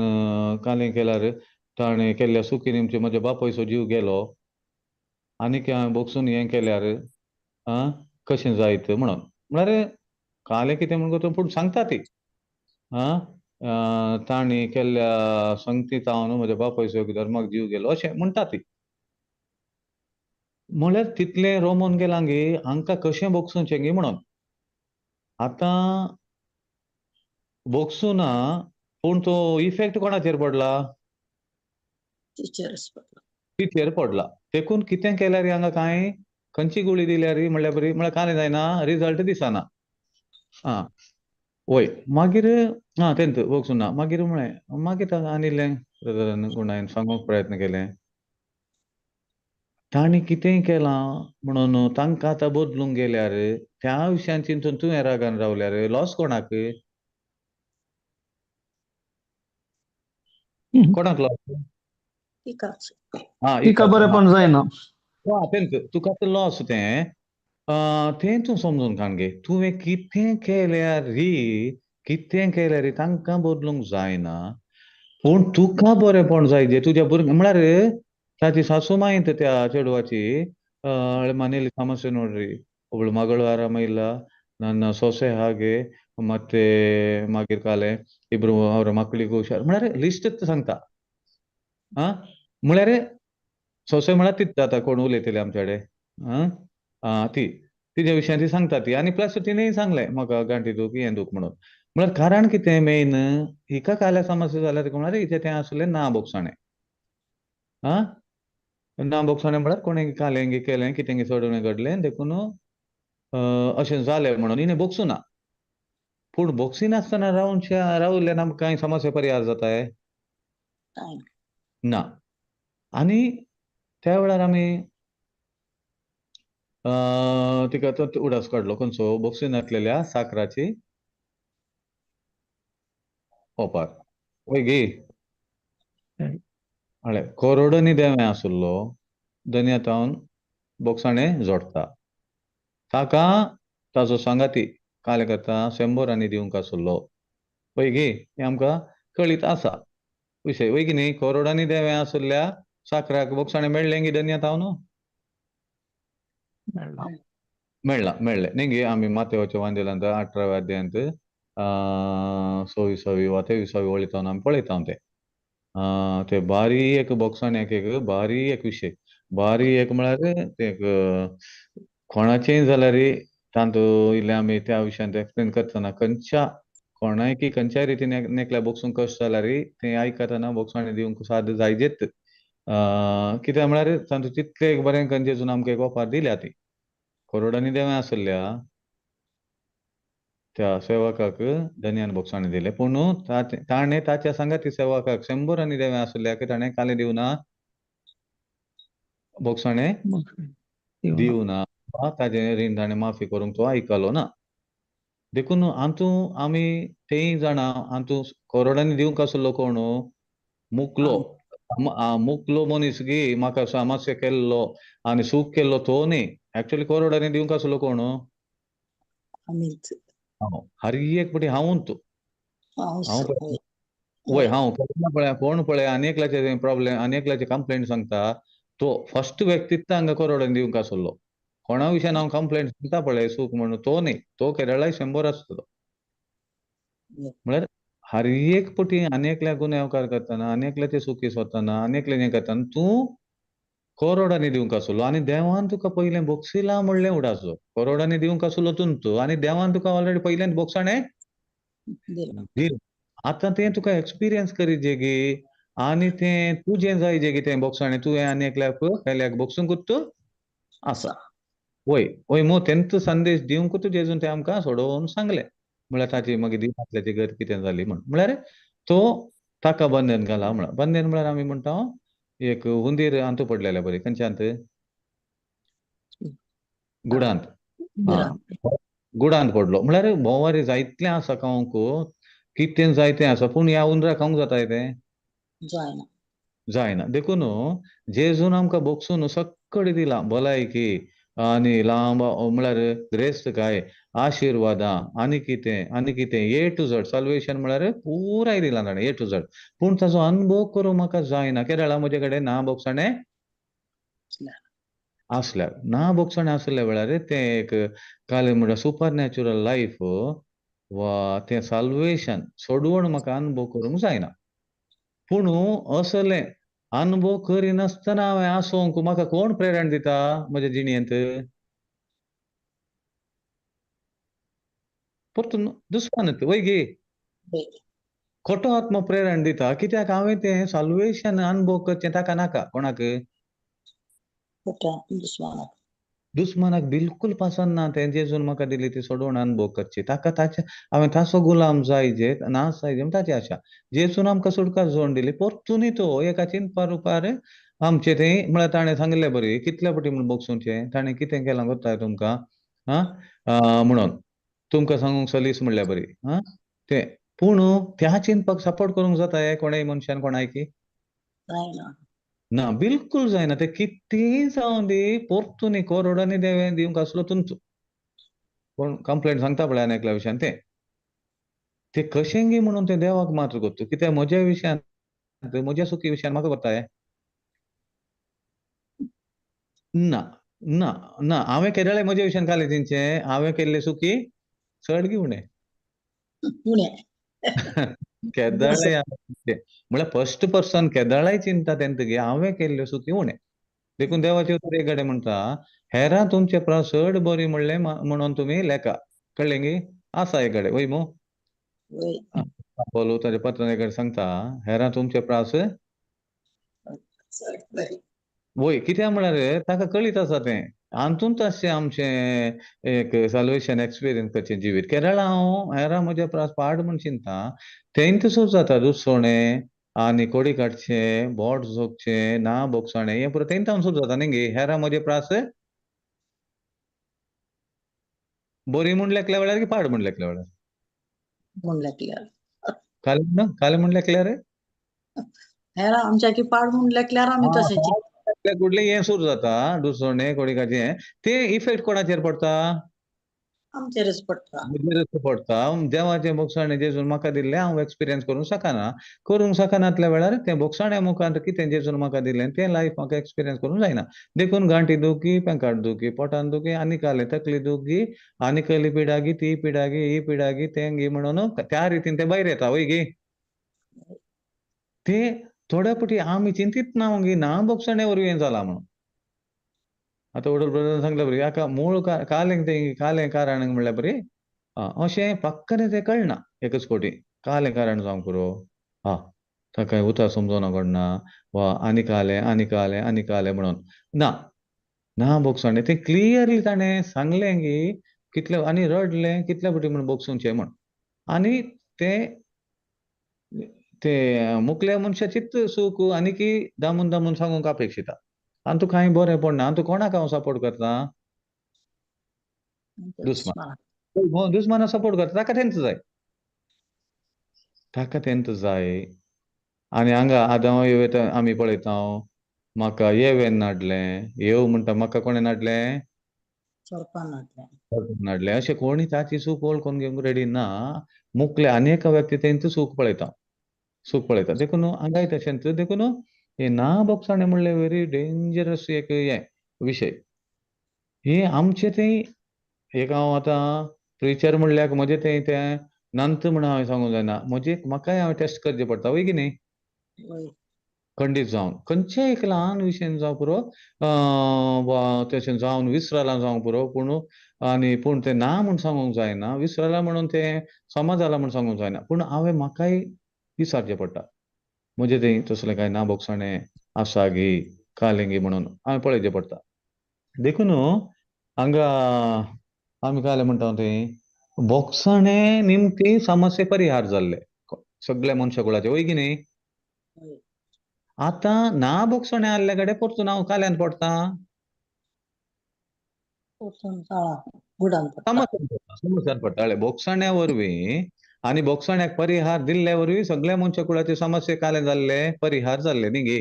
कालें केल्यार ताणें केल्ल्या सुकी निमचे म्हज्या बापायचो जीव गेलो आनीक हांवें बोगसून हें केल्यार आं कशें जायत म्हणून. म्हळ्यार कालें कितें म्हणून पूण सांगता ती आं तांणी केल्ल्या संगतीत हांव म्हज्या बापायचो धर्माक जीव गेलो अशें म्हणटा ती. म्हळ्यार तितलें रोमोन गेलां गे हांकां कशें बोगसूचें गे म्हणून. आतां बोगसुना पूण तो इफेक्ट कोणाचेर पडला? टिचर्स पडला. टिचर पडला. देखून कितें केल्यार हांगा कांय खंयची गुळी दिल्यार म्हणल्यार बरी म्हळ्यार कांय जायना, रिजल्ट दिसना. आं वय मागीर आं तेंच बोगसुना. मागीर म्हळें मागीर आनी इल्लें ब्रदरान गुणायन सांगूंक प्रयत्न केलें. तांणी कितेंय केलां म्हणून तांकां आतां बदलूंक गेल्यार त्या विशयान चिंतून तुवें रागान रावल्यार लॉस कोणाक? कोणाक लॉस? तिकाच. आं तिका बरेंपण जायना. आं तेंच तुकाच लॉस तें. तें तूं समजून काण गे. तुवें कितें केल्यार कितें केल्यार तांकां बदलूंक जायना, पूण तुका बरेंपण जाय जे तुज्या भुरग्यां म्हळ्यार ತಾಚಿ ಸಾಸು ಮಾಯಿಂತ त्या ಚೇಡುವಾಚಿ ಮನೇಲಿ ಸಮಸ್ಯೆ ನೋಡ್ರಿ, ಒಬ್ಳು ಮಗಳು ಆರಾಮ ಇಲ್ಲ, ನನ್ನ ಸೊಸೆ ಹಾಗೆ, ಮತ್ತೆ ಮಾಗೀರ್ ಕಾಲೆ ಇಬ್ರು ಅವರ ಮಕ್ಕಳಿಗೂ ಹುಷಾರ್ म्हळ्यार लिस्ट सांगता. आं म्हळ्यार सोसे म्हळ्यार तीच आतां कोण उलयतले आमच्या कडेन आं ती तिज्या विशयान ती सांगता ती. आनी प्लस तिणेंय सांगलें म्हाका गांठी दूख हें दूख म्हणून. म्हळ्यार कारण कितें मेन हिका काल्या समस्या जाल्या तुका म्हळ्यार हिचें तें आसलें ना बोगसाणें. आं ना बोगसाणें म्हळ्यार कोणें कालें केलें कितें चडोवणें घडलें देखून अशें जालें म्हणून हिणें बोगसुना. पूण बोगसिनासतना रावन रावल्ल्यान आमकां कांय समस्या परिहार जाताय ना. आनी त्या वेळार आमी तिका तो उडास काडलो खंयचो बोगसिनातलेल्या साकराची ओपार वय गे. हळे करोडांनी देवें आसलो दनया तावन बोगसाणें जोडटा ताका ताचो सांगाती कालें करता शंबरांनी दिवंक आसलो वय गे. हें आमकां कळीत आसा विशय वय की न्ही. करोडांनी देवें आसल्या साकराक बोगसाणें मेळ्ळें गी दनया तावन? मेळ्ळां मेळ्ळें न्ही गे. आमी मातेवाच्या वांदेलांत 18व्या अध्यायांत 26वी वा 23वी वळीतावन आमी पळयता तें. ते बारी एक बोगसाण्याक एक बारी एक विशय बारी एक म्हळ्यार ते एक कोणाचेंय जाल्यार तांतू इल्लें आमी त्या विशयांत एक्सप्लेन करतना खंयच्या कोणाय की खंयच्याय रितीन एकल्या बोगसूंक कश्ट जाल्यार तें आयकतना बोगसाणी दिवंक साद जायजेच. कित्याक म्हळ्यार तांतू तितलें एक बरें खंयचें आमकां एक ओपार दिल्या ती. करोडांनी देवें आसल्या त्या सेवकाक धनयान बोगसाणी दिलें, पूण ताणें ताच्या सांगाती सेवकाक शंबरांनी देवें आसल्याक ताणें कालें दिवना बोगसाणें दिवना, ताजें रीण ताणें माफी करूंक तो आयकलो ना. देखून आंतू आमी तेंय जाणा आंतू करोडांनी दिवंक आसलो कोण मुकलो मुकलो मनीस गी म्हाका समस्या केल्लो आनी सूख केल्लो तो न्ही. एक्चुअली करोडांनी दिवंक आसलो कोण? हर एक पटी हांव तूं हांव वय हांव पळय कोण पळय आनी एकल्याचे प्रॉब्लेम आनी एकल्याचे कंप्लेंट सांगता तो फर्स्ट व्यक्तीच हांगा करोडांनी दिवंक आसलो. कोणा विशयान हांव कंप्लेंट सांगता पळय सूख म्हणून तो न्ही, तो केरळाय 100 आसतलो. म्हळ्यार हर एक पटी आनी एकल्या गुन्यांवकार करतना आनी एकल्याचे सुखी सोदतना आनी एकल्याचें हें करतना तूं करोडांनी दिवंक आसलो आनी देवान तुका पयलें बोगसिला म्हणलें उडासो. करोडांनी दिवंक आसलो तूं आनी देवान तुका ऑलरेडी पयल्यान बोगसाणें दिलें. आतां तें तुका एक्सपिरियन्स करीत जे गी आनी तें तुजें जाय जे गी तें बोगसाणें तुवें आनी एकल्याक एकल्याक बोगसूंकूच आसा. वय वय मो तेंच संदेश दिवंकूच जेजून तें आमकां सोडोवन सांगलें. म्हळ्यार ताची मागीर दिनासल्याची गत कितें जाली म्हण. म्हळ्यार तो ताका बंधन घाला म्हळ्यार बंधन म्हळ्यार आमी म्हणटा एक हुंदीर अंतू पडलेले बरे खंयच्यांत गुडांत गुडांत पडलो. म्हळ्यार भोंवारी जायतलें आसा खावंक कितें जायतें आसा पूण ह्या हुंदराक खावंक जाता तें जायना जायना. देखून जेजून आमकां बोगसून सक्कडी दिला भलायकी आनी लांब म्हळ्यार ग्रेस्तकाय, आशिर्वादां आनी कितें आनी कितें, ए टू झड साल्वेशन म्हळ्यार पुराय दिलां ताणें ए टू झड. पूण ताचो अनुभव करूंक म्हाका जायना. केरळा म्हजे कडेन ना भोगसणें आसल्यार, ना भोगसणें आसल्या वेळार तें एक कालें म्हणल्यार सुपर नॅचुरल लायफ वा तें साल्वेशन सोडवण म्हाका अनुभव करूंक जायना. पूण असलें अनुभव करिनासतना हांवें आसूंक म्हाका कोण प्रेरण दिता म्हज्या जिणेंत? परतून दुस्मान वय गे, खोटो आत्मो प्रेरण दिता. कित्याक हांवें तें साल्वेशन अनुभव करचें ताका नाका. कोणाक? दुस्मानाक बिलकुल पसंद ना तें जेजून म्हाका दिली ती सोडवण अनुभव करची. ताका ताचे हांवें ताचो गुलाम जायजे ना जायजे म्हण ताची आशा. जेजून आमकां सुटका जोड दिली, परतूनय तो एका चिंतपा रुपार आमचे थंय म्हळ्यार ताणें सांगिल्लें बरी कितल्या पटी म्हूण भोगसुचें, ताणें कितें केलां गोत्ताय तुमकां आं म्हणून तुमकां सांगूंक सलीस म्हणल्यार बरी आं तें. पूण त्या चिंतपाक सपोर्ट करूंक जाता हें कोणेय मनशान कोणायकी ना, बिलकुल जायना. ते कितेंय जावं दी, परतून करोडांनी देवें दिवंक आसलो तुमचो कोण कंप्लेंट सांगता पळय आनी एकल्या विशयान तें ते कशेंगी म्हणून तें देवाक मात्र करता. कित्याक म्हज्या विशयान म्हज्या सुखी विशयान म्हाका करता हें ना ना ना. हांवें केदळे म्हज्या विशयान कालें तेंचें, हांवें केल्ले सुखी चड घेवणे केदळे म्हळ्यार फर्स्ट पर्सन केदळाय चिंता तेंतगी हांवें केल्ल्यो सुखी उणें. देखून देवाचे उतर एक कडेन म्हणटा, हेरां तुमचे प्रास चड बरी म्हणलें म्हणून तुमी लेखा. कळ्ळें गी? आसा एक कडेन वय मू पॉलू ताच्या पत्रान एक कडेन सांगता, हेरां तुमचे प्रास वय. कित्याक म्हळ्यार ताका कळीत आसा तें हातूंत आसचें आमचें एक साल्वेशन एक्सपिरियन्स करचें जिवीत. केरळा हांव हेरां म्हज्या प्रास पाड म्हूण चिंता तेंत सुद्दां जाता. दुसोणें आनी कोडी काडचें, बोट जोगचें, ना भोगसणें, हें पुरो तेंत हांव सुद्दां जाता न्ही गे. हेरां म्हजे प्रास बरी म्हूण लेखल्या वेळार की पाड म्हूण लेखल्या वेळार? म्हूण लेखल्यार. कालें ना कालें म्हूण लेखल्यार हेरां आमच्या की पाड म्हूण लेखल्यार आमी तशें कुडलें हें सुरू जाता दुसरें कोडिकाचें ते इफेक्ट कोणाचेर पडटा? आमचेरच पडटा. म्हजेरच पडटा. देवाचें भोगसणें जेजून म्हाका दिल्लें हांव एक्सपिरियन्स करूंक शकना. करूंक शकनातल्या वेळार तें भोगसण्या मुखार कितें जेजून म्हाका दिल्लें तें लायफ म्हाका एक्सपिरियन्स करूंक जायना. देखून गांठी दुखी, पेंकाट दुखी, पोटान दुखी, आनी कालें तकली दुखी, आनी कसली पिडागी, ती पिडागी, ही पिडागी, तें गी म्हणून त्या रितीन तें भायर येता वय गी. ते थोड्या पटी आमी चिंतीत ना गी ना भोगसणे वरवीं जालां म्हणून. आतां वडील ब्रदरान सांगलें बरी हाका मूळ कालें तें कालें कारण म्हणल्यार बरी अशें पक्कने तें कळना एकच कोटी कालें कारण जावंक पुरो. हा ताका उतर समजोना कोणना वा आनी कालें आनी कालें आनी कालें म्हणून ना ना भोगसणें तें क्लियरली ताणें सांगलें की कितलें आनी रडलें कितल्या पटी म्हूण भोगसुचें म्हण. आनी तें ते मुकल्या मनशाचीच सूख आनी की दामून दामून सांगूंक अपेक्षिता. आनी तूं कांय बरें पडना. आनी तूं कोणाक हांव सपोर्ट करता? दुस्मान. दुस्माना सपोर्ट करता. ताका तेंच जाय, ताका तेंच जाय. आनी हांगा आदां येव आमी पळयता, म्हाका येवेन नाडलें, येव म्हणटा म्हाका कोणें नाडलें? नाडलें. अशें कोणी ताची सूख वळखून घेवंक रेडी ना. मुकले आनी एका व्यक्ती तेंच सूख पळयता, सूख पळयता. देखून हांगाय तशेंच. देखून हे ना भोगसणें म्हणलें व्हेरी डेंजरस एक हें विशय. हे आमचें तें एक हांव आतां प्रिचर म्हणल्यार म्हजें तें तें नंत म्हण हांवें सांगूंक जायना. म्हजें म्हाकाय हांवें टेस्ट करचें पडटा वय की न्ही? खंडीत जावन खंयचेय एक ल्हान विशयान जावं पुरो वा तशें जावन विसरलां जावंक पुरो. पूण आनी पूण तें ना म्हूण सांगूंक जायना. विसरलां म्हणून तें समा जालां म्हूण सांगूंक जायना. पूण हांवें म्हाकाय विचारचें पडटा म्हजें तें तसलें कांय ना भोगसणें आसा गी कालें गी म्हणून हांवें पळयचें पडटा. देखून हांगा आमी कालें म्हणटा तें भोगसणें निमती समस्ये परिहार जाल्ले सगळ्या मनशा कुळाचे वय की न्ही? आतां ना भोगसणें आहल्या कडेन परतून हांव काल्यान पडटा, समस्यान पडटा. भोगसण्या वरवीं आनी भोगसण्याक परिहार दिल्ले वरवीं सगळ्या मनशा कुळाचे समस्ये काले जाल्ले परिहार जाल्ले न्ही गे.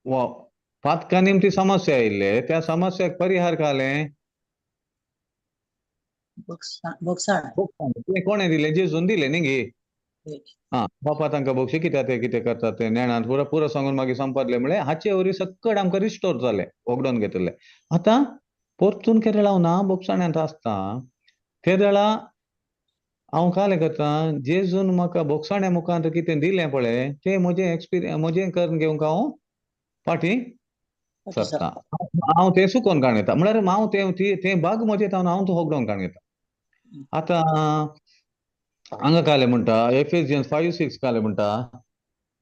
वा पातका निमती समस्या आयिल्ले त्या समस्याक परिहार कालें बोगसाण तें कोणें दिलें? जेजून दिलें न्ही गे. आं, बापा तांकां बक्षी कित्याक ते कितें करतात ते नेणांत पुरो पुरो सांगून मागीर संपादलें म्हळें हाचे वरी सक्कड आमकां रिस्टोर जालें, वगडोवन घेतलें. आतां परतून केरळा हांव ना बोगसाण्यांत आसता तेदळा हांव कालें करता, जेजून म्हाका बोगसाण्या मुखांत कितें दिलें पळय तें म्हजें एक्सपिरियन्स म्हजें करून घेवंक हांव फाटीं सरता, हांव तें सुकोवन काडून घेता. म्हळ्यार हांव तें तें बाग म्हजें तावन हांव तो होगडोवन काडून घेता. आतां हांगा कालें म्हणटा एफेजियन्स 5:6 कालें म्हणटा,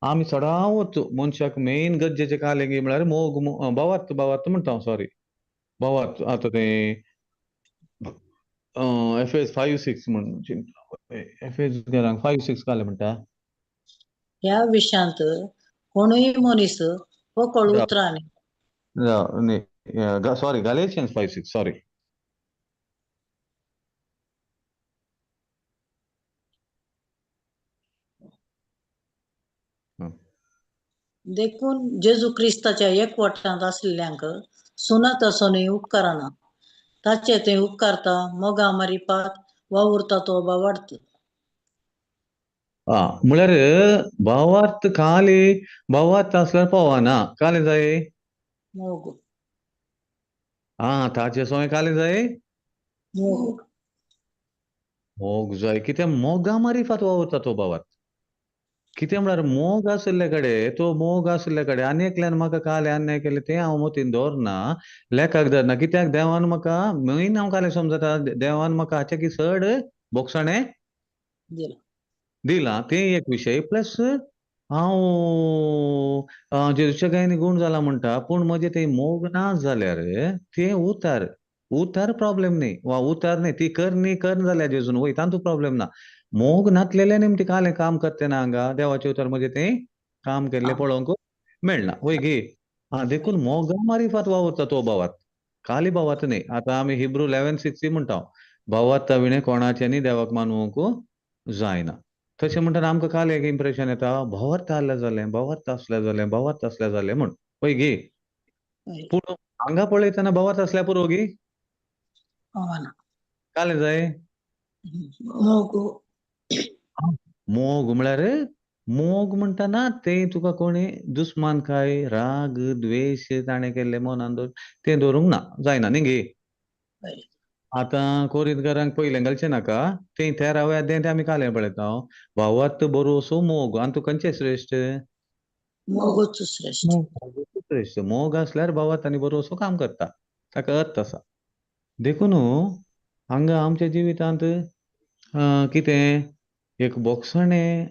आमी चडावत मनशाक मेन गरजेचें कालें गी म्हळ्यार मोग, भावार्थ, भावार्थ म्हणटा हांव, सॉरी भावार्थ. आतां तें एफेज 5:6 म्हण एफेज 5:6 कालें म्हणटा, ह्या विशयांत कोणूय मनीस पोकळ उतरांनी, सॉरी गलेशियन्स 5:6 सॉरी. देखून जेजू क्रिस्ताच्या एकवटांत आशिल्ल्यांक सुनत आसूनय उपकारना, ताचे ते उपकारता मोगा मारिपात वावुरता तो भावार्थ. आं, म्हळ्यार भावार्थ खाली भावार्थ आसल्यार पावना, कालें जाय मोग. आं, ताचे सोय कालें जाय मोग, मोग जाय. कितें मोगा मारिफात वावुरता तो भावार्थ. कितें म्हळ्यार मोग आशिल्ले कडेन, तो मोग आशिल्ले कडेन आनी एकल्यान म्हाका कालें अन्याय केलें तें हांव मतीन दवरना, लेखाक धरना. कित्याक देवान म्हाका मेन हांव कालें समजता, देवान म्हाका हाचे की चड बोगसाणें दिलां, तें एक विशय. प्लस हांव जेजूच्या गायनी गूण जाला म्हणटा, पूण म्हजें तें मोग ना जाल्यार तें उतार, उतार प्रॉब्लेम न्ही, वा उतार न्ही ती करणी कर्ण जाल्यार जेजून वय तातूंत प्रॉब्लेम ना. मोग नातलेले निमती कालें काम करते ना हांगा देवाचे उतर म्हजें तें काम केल्लें पळोवंक मेळना वय गी. आं, देखून मोगा मारिफात वावुरता तो भावार्थ, खाली भावार्थ न्ही. आतां आमी हिब्रू 11:6 म्हणटा, भावार्थ विणें कोणाचें न्ही देवाक मानूंक जायना. तशें म्हणटना आमकां काल एक इम्प्रेशन येता, भावार्थ आहल्यार जालें, भावार्थ आसल्यार जालें, भावार्थ आसल्यार जालें म्हूण वय गी. पूण हांगा पळयतना भावार्थ आसल्यार पुरो गी, कालें जाय मोग. मोग म्हळ्यार मोग म्हणटना तें तुका कोणी दुस्मान काय राग द्वेश ताणें केल्ले मनान तें दवरूंक ना जायना न्ही गे. आतां कोरिंतकारांक पयलें घालचें नाका, तें तेराव्या अध्यायांत आमी कालें पळयता, भावार्थ बरो असो मोग. आनी तूं खंयचें श्रेश्ठ? मोगूच श्रेश्ठ. श्रेश्ठ मोग आसल्यार भावार्थ आनी बरो असो काम करता, ताका अर्थ आसा. देखून हांगा आमच्या जिवितांत कितें एक बोगसणें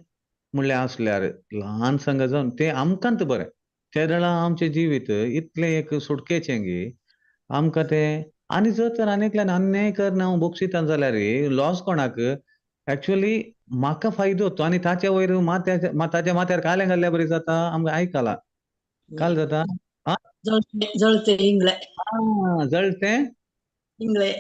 म्हणल्यार आसल्यार ल्हान संग जावन तें आमकांत बरें, त्या वेळार आमचें जिवीत इतलें एक सुटकेचें गी आमकां तें. आनी जर तर आनी एकल्यान अन्याय करना हांव बोगसिता जाल्यार लॉस कोणाक? एक्चुअली म्हाका फायदो तो, आनी ताचे वयर माथ्या ताच्या माथ्यार कालें घाल्ल्या बरी जाता. आमकां आयकलां काल जाता जळते इंगळे, जळते इंगळे,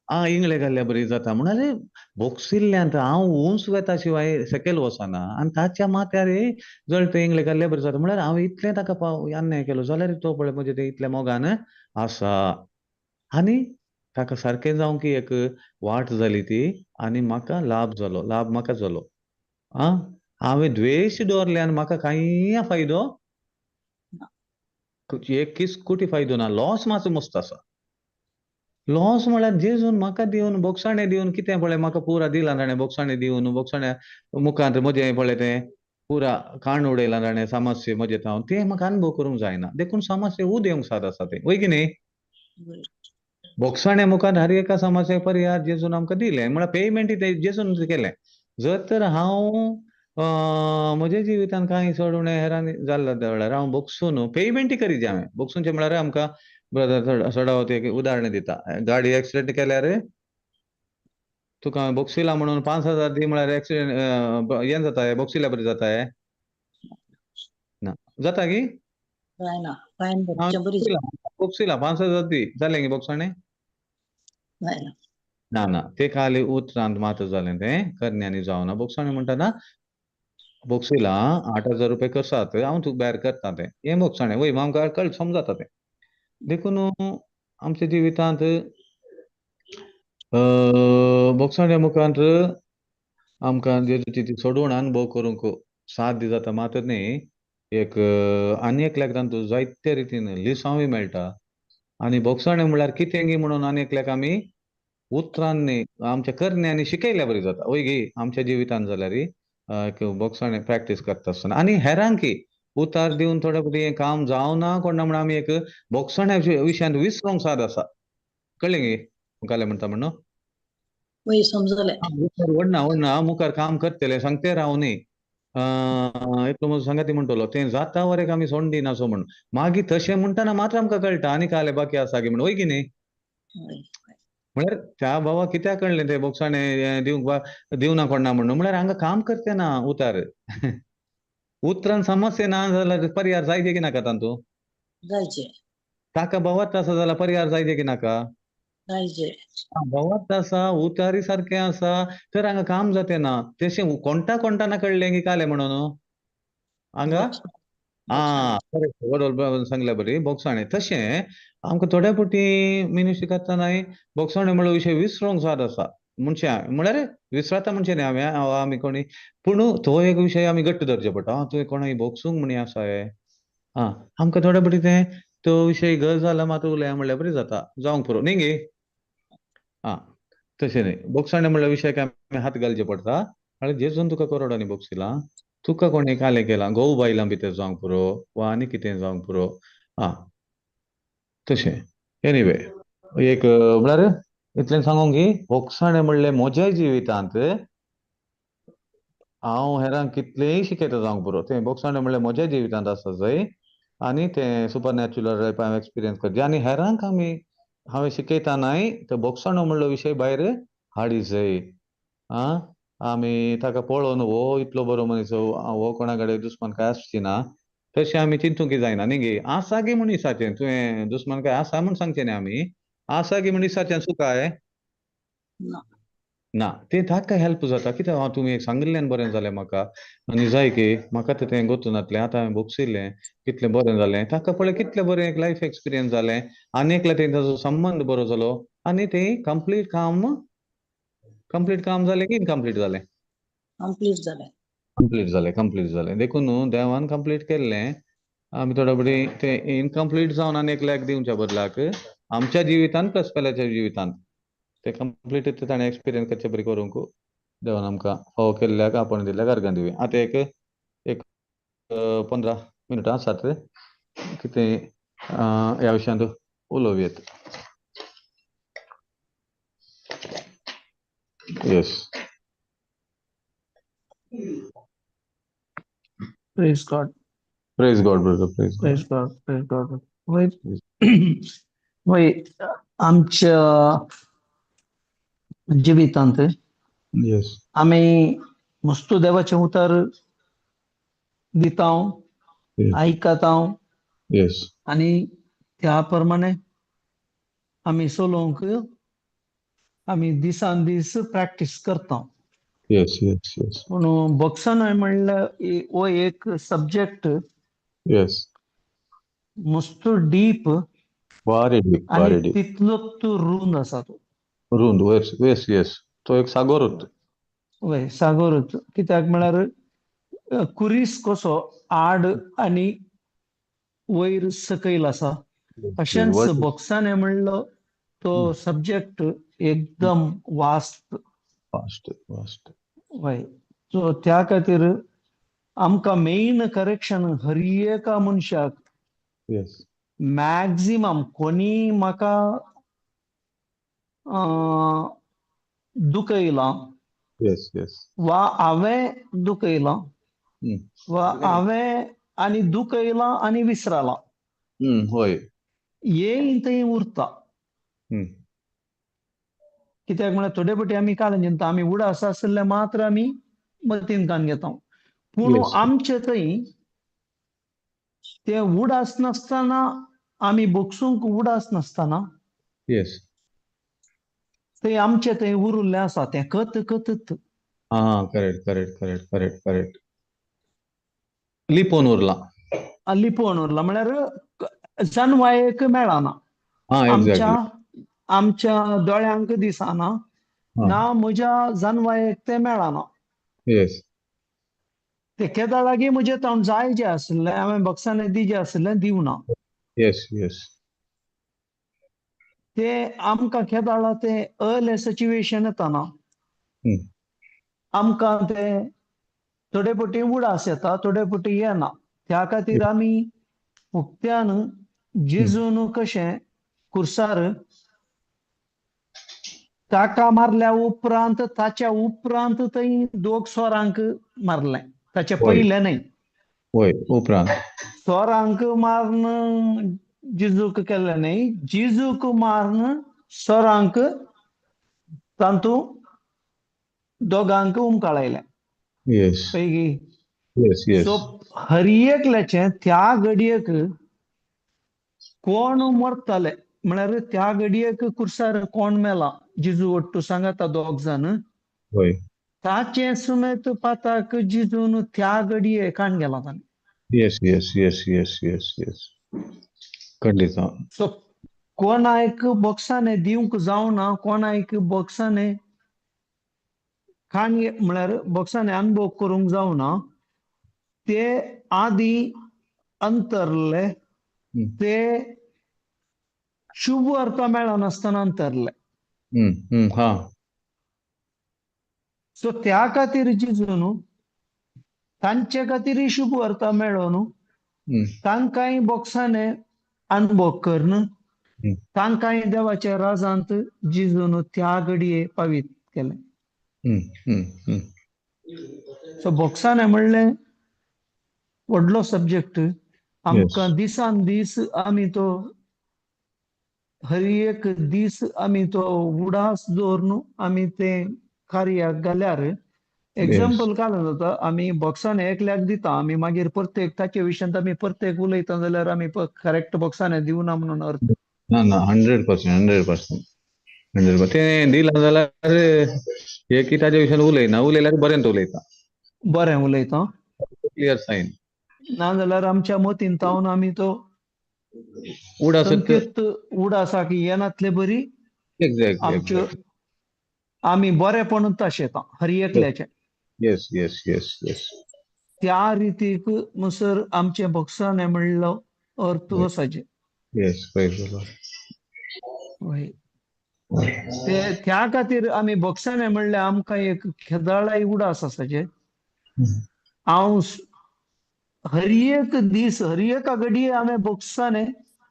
आं इंगळे घाल्ल्या बरी जाता. म्हणाले बोगसिल्ल्यान हांव उंच वेता शिवाय सकयल वचना, आनी ताच्या माथ्यार जळते इंगळे घाल्ल्या बरी जाता. म्हळ्यार हांव इतलें ताका अन्याय केलो जाल्यार तो पळय म्हजें तें इतल्या मोगान आसा, आनी ताका सारकें जावंक एक वाट जाली ती, आनी म्हाका लाभ जालो, लाभ म्हाका जालो. आं, हांवें द्वेश दवरले आनी म्हाका कांय फायदो, एक किसकुटी फायदो ना, लॉस मातसो मस्त आसा. लॉस म्हळ्यार जेजून म्हाका दिवन बोगसाणें दिवन कितें पळय म्हाका पुरा दिलां ताणें, बोगसाणें दिवन बोगसाण्या मुखांत म्हजें पळय तें पुरा काण उडयलां ताणें समस्या म्हजें तावन, तें म्हाका अनुभव करूंक जायना. देखून समस्या उदेवंक साद आसा तें, वय की न्ही? बोगसाण्या मुखार हर एका समस्या परिहार जेजून आमकां दिलें, म्हळ्यार पेमेंट तें जेजून केलें. जर तर हांव म्हज्या जिवितान कांय चड उणें हेरांनी जाल्लो त्या वेळार हांव बोगसून पेमेंटय करीत हांवें. बोगसूनचें म्हळ्यार आमकां ब्रदर चडावत एक उदाहरण दिता, गाडी एक्सिडेंट केल्यार तुका हांवें बोगसिला म्हणून 5,000 दी म्हळ्यार एक्सिडेंट हें जाता, बोगसिल्या बरी जाता ना जाता की बोगसिला 5,000 दी जालें गी बोगसाणें? ना ना, ते खाली उतरांत मात जालें तें करण्यांनी जावना. बोगसाणे म्हणटा ना, बोगसिला 8,000 रुपया कसात हांव तुका भायर करता तें, हें बोगसाणे वय आमकां कळ समजाता तें. देखून आमच्या जिवितांत बोगसाण्या मुखांत आमकां जेजूची ती सोडवण अनुभव करूंक साध्य जाता मात्र न्ही, एक आनी एकल्याक तातूंत जायते रितीन लिसांवूय मेळटा. आनी बोगसाणे म्हणल्यार कितें गी म्हणून आनी एकल्याक आमी उतरान न्ही आमच्या करण्यांनी शिकयल्या बरी जाता. वय गी आमच्या जिवितान जाल्यार एक बोगसाणे प्रॅक्टीस करता आसतना आनी हेरांकी उतार दिवन थोडे फावटी हें काम जावना कोणा म्हण आमी एक बोगसाण्या विशयांत विसरोंक साद आसा. कळ्ळें गी मुखाल्लें म्हणटा म्हणून? वय समजलें. व्हडना व्हडना मुखार काम करतले सांगते राव न्ही, एकलो म्हजो सांगाती म्हणटलो तें जाता वरेक आमी सोंड दिना सो म्हण, मागीर तशें म्हणटना मात्र आमकां कळटा आनी काले बाकी आसा की म्हण. वय की न्ही? म्हळ्यार त्या बाबा कित्याक कळ्ळें तें बोगसाणे दिवंक दिवना कोणा म्हणून, म्हळ्यार हांगा काम करते ना उतार उतरान समस्या ना जाल्यार परिहार जायचे की नाका तातूंत? जायचे. ताका भावार्थ आसा जाल्यार परिहार जायचे की नाका? जायचे. भावार्थ आसा, उतारी सारकें आसा तर हांगा काम जाते ना. तशें कोणता कोणता ना कळ्ळें की कालें म्हणून हांगा आं बरोबर सांगल्या बरी बोगसाणे. तशें आमकां थोड्या फावटी मिनिस्ट्री करतनाय बोगसाणे म्हणलो विशय विसरोंक जात आसा मनशां, म्हळ्यार विसरता म्हणचें न्ही हांवें आमी कोणी, पूण तो एक विशय आमी घट्ट धरचें पडटा. आं तुवें कोणाक बोगसूंक म्हणी आसा हें, आं आमकां थोड्या फावटी तें तो विशय गरज जाला मात उलया म्हणल्यार बरी जाता जावंक पुरो न्ही गे. आं तशें न्ही, बोगसाणे म्हणल्यार विशयाक आमी हात घालचे पडटा. आनी जेजून तुका करोडांनी बोगसिलां, तुका कोणें कालें केलां, घोव बायलां भितर जावंक पुरो वा आनी कितें जावंक पुरो. आं तशें एनिवे एक म्हळ्यार इतलें सांगूंक की बोगसाणे म्हणलें म्हज्या जिवितांत हांव हेरांक कितलेंय शिकयता जावंक पुरो, तें बोगसाणे म्हणलें म्हज्या जिवितांत आसा जंय आनी तें सुपर नॅचुरल लायफ हांवें एक्सपिरियन्स करचें आनी हेरांक आमी हांवें शिकयता नाय तो बोगसाणो म्हणलो विशय भायर हाडी जय. आं आमी ताका पळोवन हो इतलो बरो मनीस, हो कोणा कडेन दुस्मान काय आसची ना तशें आमी चिंतूंक जायना न्ही गे. आसा गे म्हूण दिसाचें तुवें दुस्मान काय आसा म्हूण सांगचें न्ही आमी, आसा गे म्हूण दिसाचें सुकाय ना, तें ताका हेल्प जाता. कित्याक हांव तुमी सांगिल्ल्यान बरें जालें म्हाका आनी जाय की म्हाका तें तें गोतू नातलें, आतां हांवें भोगशिल्लें कितलें बरें जालें ताका पळय, कितलें बरें एक लायफ एक्सपिरियन्स जालें आनी एकल्या तें ताजो संबंद बरो जालो आनी तें कंप्लीट काम, कंप्लीट काम जालें की इनकम्प्लीट जालें? कंप्लीट जालें. कंप्लीट जालें, कंप्लीट जालें. देखून न्हू देवान कंप्लीट केल्लें आमी थोडे फावटी तें इनकम्प्लीट जावन आनी एकल्याक दिवच्या बदलाक आमच्या जिवितांत प्लस पेल्याच्या जिवितांत ते कंप्लीट ताणें एक्सपिरियन्स करचे बरी करूंक देवान आमकां फावो केल्ल्याक आपण दिल्ल्याक अर्गां दिवया. आतां एक एक 15 मिनटां आसात कितें ह्या विशयांत उलोवयेत. Yes. Praise God. Praise God brother. Praise God. Praise God. Praise God. वय वय आमच्या जिवितांत येस आमी मस्तू देवाचें उतर दिता, आयकता येस आनी त्या प्रमाणे आमी चलोवंक आमी दिसान दीस प्रॅक्टीस करता. येस येस येस. पूण बोक्सानय म्हणल्यार हो एक सब्जेक्ट येस मस्त डीप भारी डीप, आनी भारी डीप, तितलो तूं रूंद आसा तो. रूंद येस येस येस, तो एक सागोरूच. वय सागोरूच. कित्याक म्हळ्यार कुरीस कसो आड आनी वयर सकयल आसा अशेंच बोक्साने म्हणलो तो सब्जेक्ट एकदम वास्ट वास्ट वास्ट. वय सो त्या खातीर आमकां मेन करेक्शन हर एका मनशाक येस मॅक्झिमम कोणी म्हाका दुखयलां येस येस वा हांवें दुखयलां वा हांवें आनी दुखयलां आनी विसरलां हय हें थंय उरता. कित्याक म्हळ्यार थोडे फावटी आमी काळान चिंता आमी उडास आशिल्ले मात्र आमी मतीन कान घेता, पूण आमचे थंय ते उडास नासतना आमी बोगसूंक उडास नासतना येस थंय आमचे थंय उरिल्लें आसा तें कत कतत. हा, correct correct correct correct correct. लिपोवन उरलां. लिपोवन उरलां म्हळ्यार जानवायेक मेळना, आमच्या आमच्या दोळ्यांक दिसना ना, म्हज्या जानवायेक तें मेळना. येस, ते केदा लागीं म्हजें तावन जाय जें आशिल्लें हांवें बॉक्सांनी दिजें आशिल्लें दिवना. येस येस, ते आमकां केदाळा तें अर्ले सिच्युएशन येताना आमकां ते थोडे पटी उडास येता, थोडे पटी येना. त्या खातीर आमी उक्त्यान जेजून कशें कुर्सार ताका मारल्या उपरांत ताच्या उपरांत थंय दोग सोरांक मारलें, ताच्या पयलें न्हय, उपरांत सोरांक मारून जेजूक केलें न्हय, जेजूक मारून सोरांक तातूंत दोगांक उमकाळयलें. पैकी सो हर एकल्याचें त्या घडयेक कोण मरताले म्हळ्यार त्या घडयेक कुर्सार कोण मेला जेजू वट्टू सांगाता दोग जाण, ताचें सुमेत पाताक जेजून त्या घडये काण गेला ताणें. Yes yes yes yes yes yes, खंडीत. सो कोणाक बॉक्सांनी दिवंक जावना, कोणाक बॉक्सांनी काण म्हळ्यार बॉक्सांनी अनुभव करूंक जावना, ते आदी अंतरले, ते शुभ अर्थ मेळनासतना अंतरले. सो त्या खातीर जेजून तांचे खातीर शुभ अर्थ मेळोन तांकांय बॉक्सांनी अनुभव करून तांकांय देवाच्या राजांत जेजून त्या घडये पावीत केलें. सो बॉक्सांनी म्हणलें व्हडलो सब्जेक्ट आमकां दिसान दीस आमी तो हर एक दीस आमी तो उडास दवरून आमी ते कार्याक घाल्यार एग्जाम्पल घालून जाता. आमी बॉक्सांनी एकल्याक दिता, आमी मागीर प्रत्येक ताचे विशयांत आमी प्रत्येक उलयता जाल्यार आमी करेक्ट बॉक्सांनी दिवना म्हणून अर्थ ना. ना, 100% 100% 100%. तें दिलां जाल्यार हे की ताच्या विशयान उलयना, उलयल्यार बरें उलयता, बरें उलयता, क्लियर सायन. ना जाल्यार आमच्या मतीन तावन आमी तो उडास उडासाक येनातले बरी. एक्झॅक्टली, आमच्यो आमी बरेपण तशें हर एकल्याचें. येस येस येस येस, त्या रितीक मसर आमचें बॉक्सांनी म्हणलो अर्थ वसाचें. येस, ते त्या खातीर आमी बॉक्सांनी म्हणलें आमकां एक खेदाळाय उडास आसाचें. हांव हर एक दीस हर एका घडये हांवें बॉक्सांनी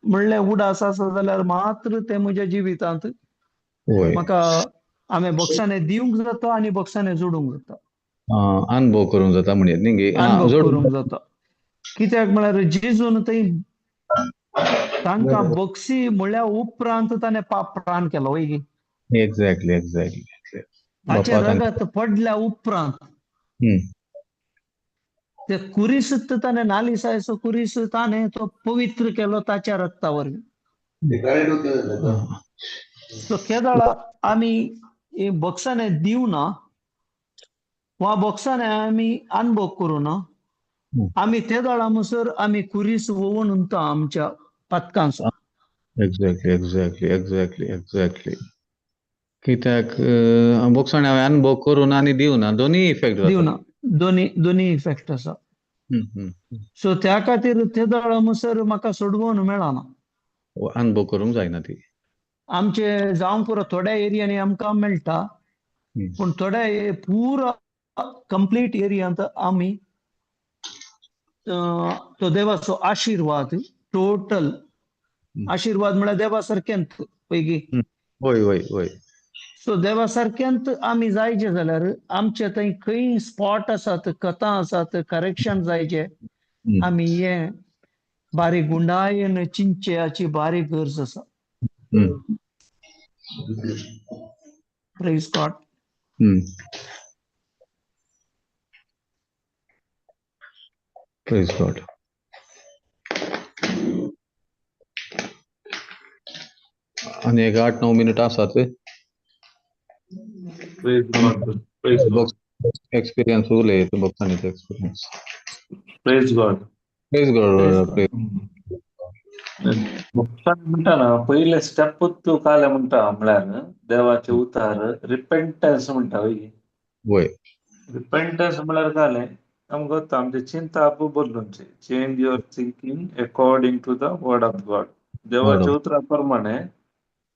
म्हणलें उडास आसा जाल्यार मात्र तें म्हज्या जिवितांत म्हाका हांवें बॉक्सांनी दिवंक जाता आनी बॉक्सांनी जोडूंक जाता, अनुभव करूंक जाता म्हणयेत न्ही, अनुभव करूंक जाता. कित्याक म्हळ्यार जेजून थंय तांकां बक्षी म्हळ्या उपरांत ताणें पाप प्राण केलो. वय एक्झॅक्टली एक्झॅक्टली, ताचें रगत पडल्या उपरांत ते कुरीस ताणें नालिसायचो कुरीस ताणें तो पवित्र केलो ताच्या रक्ता वरवीं. सो केदाळा आमी बॉक्सांनी दिवना वा बॉक्सांनी आमी अनुभव करूना, आमी ते दाळा म्हणसर आमी कुरीस वोवन उरता आमच्या पातकांचो. Exactly exactly exactly exactly. कित्याक बॉक्सांनी हांवें अनुभव करून आनी दिवना, दोनूय इफेक्ट दिवना, दोनी दोनी इफेक्ट आसा. सो त्या खातीर ते दाळा म्हणसर म्हाका सोडवून मेळना, अनुभव करूंक जायना. ती आमचे जावंक पुरो थोड्या एरियांनी आमकां मेळटा, पूण थोड्या पुरो कंप्लीट एरियांत आमी तो देवाचो आशिर्वाद टोटल आशिर्वाद म्हळ्यार देवा सारकेंत पयकी. वय वय वय. सो देवा सारकेंत आमी जायचे जाल्यार आमचे थंय खंय स्पॉट आसात, कथां आसात, करेक्शन जायचे, आमी हे बारीक गुंडायेन चिंतचे हाची बारीक गरज आसा. Praise God. Praise God. आनी एक 8-9 मिनट आसात. Praise God, praise God, experience उलय भोगसाणीचो experience. Praise God. Praise God. Praise. भोगसाण म्हणटा ना, पयले स्टेप तूं काले म्हणटा म्हळ्यार देवाचे उतार रिपेंटन्स म्हणटा वय. वय. रिपेंटन्स म्हळ्यार काले आमकां आमचे चिंताप बदलूचे, change your thinking according to the word of God. देवाच्या उतरा प्रमाणे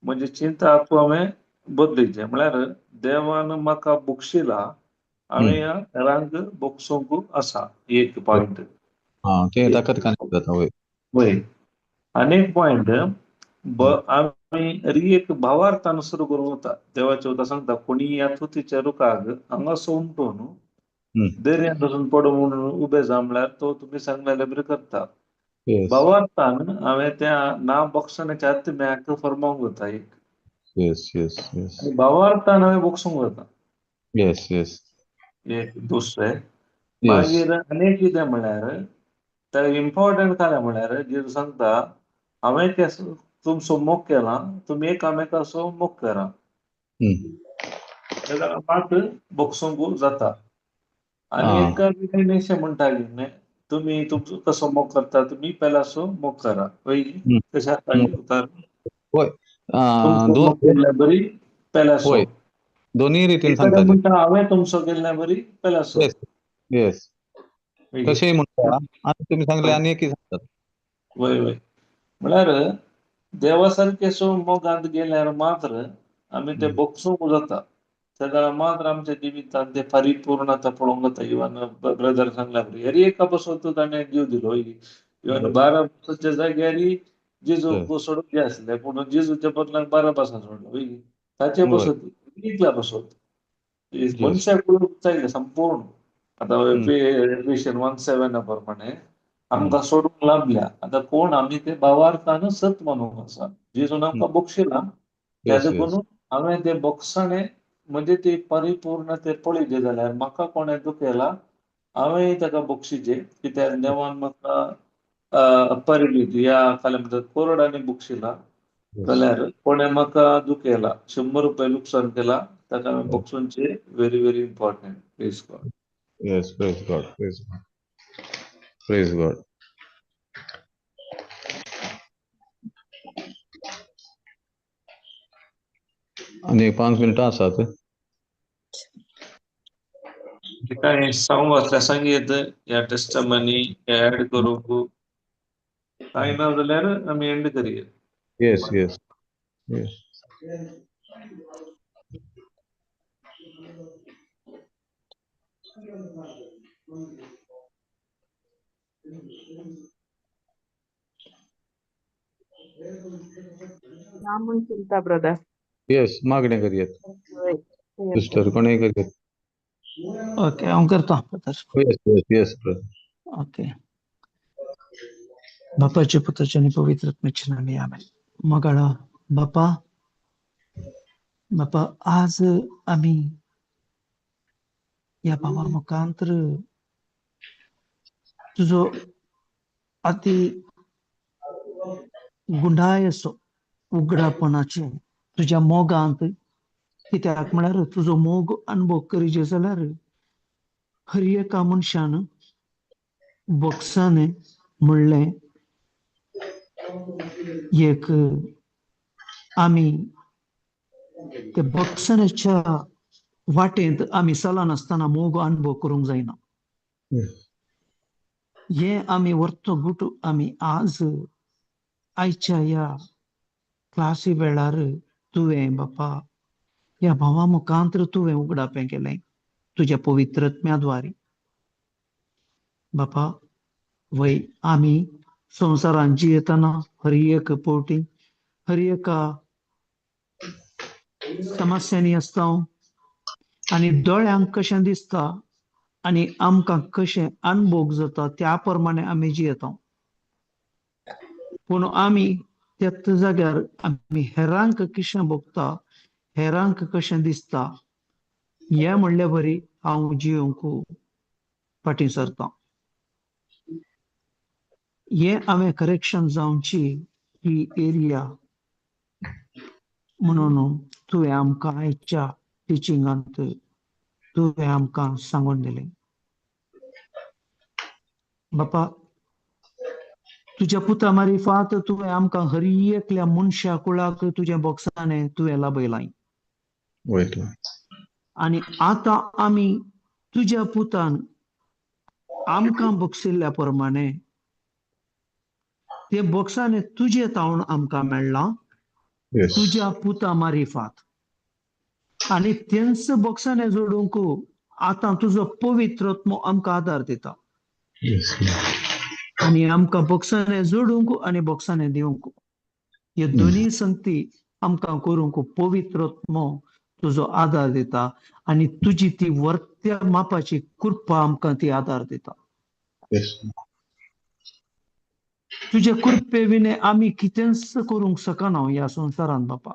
म्हणजे चिंताप हांवें बदलीचे, म्हळ्यार देवान म्हाका बक्षिला हांवें ह्या हेरांक बक्षूंक आसा. एक पॉयंट. ते ताकाच कनेक्ट जाता. वय वय. आनी एक पॉयंट, आमी एक भावार्थान सुरू करूंक वता. देवाचे उतर सांगता कोणी ह्या तुतीच्या रुखाक हांगा उमटून दर्यांत वचून पडूं म्हणून उबे जा म्हळ्यार तो तुमी सांगलेले बरें करता. भावार्थान हांवें त्या ना बक्षण्याच्या आत्म्याक फर्मावंक वता एक. भावार्थान हांवें बक्षूंक वता. येस येस. एक दुसरें. मागीर आनी कितें म्हळ्यार ते इम्पॉर्टंट काय म्हळ्यार जेजू सांगता हांवें तुमचो मोग केला, तुमी एकामेकाचो मोग करा, मात बक्षूंक जाता. आनी एका अशें म्हणटा की तुमी तुमचो कसो मोग करता तुमी पेलासो मोग करा. वय कशें आसता तुमचो मोग केल्ल्या बरी पेलासो. दोन्ही रितीन सांगता म्हणटा हांवें तुमचो केल्ल्या बरी पेलासो. येस तशें म्हणटा आनी तुमी सांगले आनी एकय सांगतात. वय वय. म्हळ्यार देवा सारके सो मोगांत गेल्यार मात्र आमी ते बक्षूंक जाता. तेन्ना मात्र आमच्या जिवितांत ते परिपूर्णता पळोवंक जाता. इवन ब्रदर सांगल्या हर एका पासून ताणें जीव दिलो. इवन 12 जाग्यार जेजूक सोडूंक जाय आसले, पूण जेजूच्या बदलाक 12 पासून सोडलो. ताचे पासून एकल्या पासून मनशाक जायले संपूर्ण. आतां एफिशियन 1:7 प्रमाणे आमकां सोडूंक लाभल्या. आतां कोण आमी ते भावार्थान सत मानूंक आसा. जेजून आमकां बक्षिला, त्या देखून हांवें ते बक्षाणे म्हणजे ते परिपूर्ण ते पळयचे जाल्यार म्हाका कोणें दुखेला हांवें ताका बक्षिचे, कित्याक देवान म्हाका परिलीत ह्या काल म्हणटात कोरडांनी बक्षिला जाल्यार कोणें म्हाका दुखेला 100 रुपये लुकसाण केला ताका हांवें बक्षूंचे. Very very important. Praise God. Yes, praise God, praise God, praise God. आनी 5 मिनटां आसात. काय सांगू आसल्यार सांगयत ह्या टेस्टमनी ऍड करूंक काय ना जाल्यार आमी एंड करया. Yes yes yes. ना चिंता ब्रदर. येस, मागणें करयात. सिस्टर कोणें करयात. ओके, हांव करता brother. Yes yes yes brother. Okay. बापाचे पुताचे आनी पवित्र आत्म्याचे नामी आमेन. मोगाळा बापा, बापा आज आमी ह्या भावा मुखांतर तुजो अति गुंडाय असो उगडापणाचे तुज्या मोगांत, कित्याक म्हळ्यार तुजो मोग अनुभव करीजे जाल्यार हर एका मनशान बक्षाने म्हणलें एक आमी ते बक्षण्याच्या वाटेंत आमी चलनासतना मोग अनुभव करूंक जायना. हे आमी वर्तो गुट आमी आज आयच्या ह्या क्लासी वेळार तुवें बापा ह्या भावा मुखांतर तुवें उगडापें केलें तुज्या पवित्र आत्म्या द्वारे. बापा वय आमी संवसारांत जियेतना हर एक पवटी हर एका समस्यांनी आसता आनी दोळ्यांक कशें दिसता आनी आमकां कशें अनुभोग जाता त्या प्रमाणे आमी जियेता. पूण आमी त्याच जाग्यार आमी हेरांक कशें भोगता, हेरांक कशें दिसता हें म्हणल्या बरी हांव जियोंक फाटीं सरता. हें हांवें करेक्शन जावची ही एरिया म्हणून तुवें आमकां आयच्या टिचिंगांत तुवें आमकां सांगून दिलें. बापा, तुज्या पुता मारिफात तुवें आमकां हर एकल्या मनशा कुळाक तुज्या बोक्साने तुवें लाभयलां. आनी आतां आमी तुज्या पुतान आमकां बक्षिल्ल्या प्रमाणे ते बोक्साने तुजे तावन आमकां मेळ्ळां तुज्या पुता मारिफात. आनी तेंच बोक्साने जोडूंक आतां तुजो पवित्र आत्मो आमकां आदार दिता आनी आमकां बोक्साने जोडूंक आनी बोक्साने दिवंक हे दोनूय संगती आमकां करूंक पवित्र आत्मो तुजो आदार दिता आनी तुजी ती वर्त्या मापाची कृपा आमकां ती आदार दिता. तुजे कृपे विणे आमी कितेंच करूंक शकना ह्या संवसारांत बापा.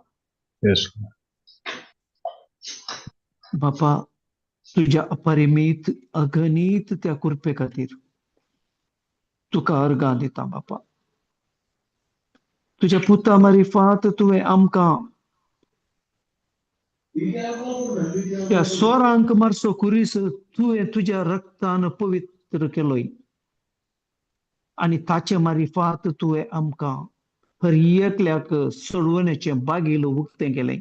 बापा, तुज्या अपरिमीत अगणीत त्या कृपे खातीर तुका अर्गां दिता बापा. तुज्या पुता मारिफात तुवें आमकां त्या सोरांक मारसो कुरीस तुवें तुज्या रक्तान पवित्र केलोय आनी ताचे मारिफात तुवें आमकां हर एकल्याक सोडवण्याचें बागील उक्तें केलें.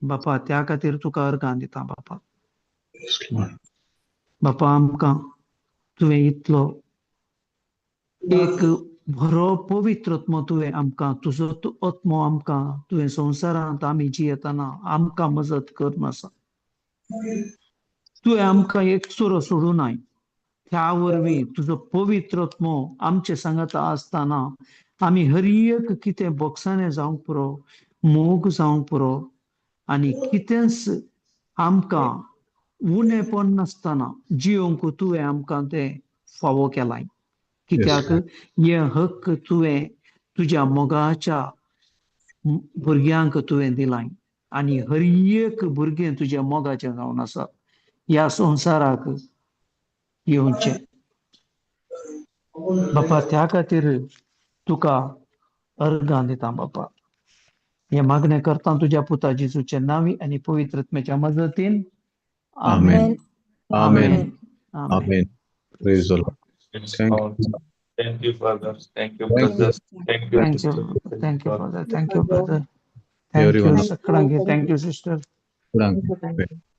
बापा, त्या खातीर तुका अर्गां दिता बापा. बापा, आमकां तुवें इतलो एक बरो पवित्र आत्मो तुवें आमकां तुजो आत्मो आमकां तुवें संवसारांत आमी जियेतना आमकां मजत करून आसा. तुवें आमकां एक सुरो सोडूं नाय. त्या वरवीं तुजो पवित्र आत्मो आमचे सांगाता आसतना आमी हर एक कितें बोक्साने जावंक पुरो, मोग जावंक पुरो आनी कितेंच आमकां उणेपण नासतना जियोंक तुवें आमकां तें फावो केलां. कित्याक हे हक्क तुवें तुज्या मोगाच्या भुरग्यांक तुवें दिलां आनी हर एक भुरगें तुज्या मोगाचें जावन आसा ह्या संवसाराक येवचें. बापा, त्या खातीर तुका अर्गां दिता बापा. हे मागणें करता तुज्या पुता जेजूच्या नांवी आनी पवित्र आत्म्याच्या मजतीन. आमेन. आमेन. आमेन. Praise the Lord. Thank you. Thank you, Father. Thank you, brothers. Thank you, Thank you. Thank you, Father. Thank you, brother. Thank you, Sakrangi. Thank you, sister. Thank you.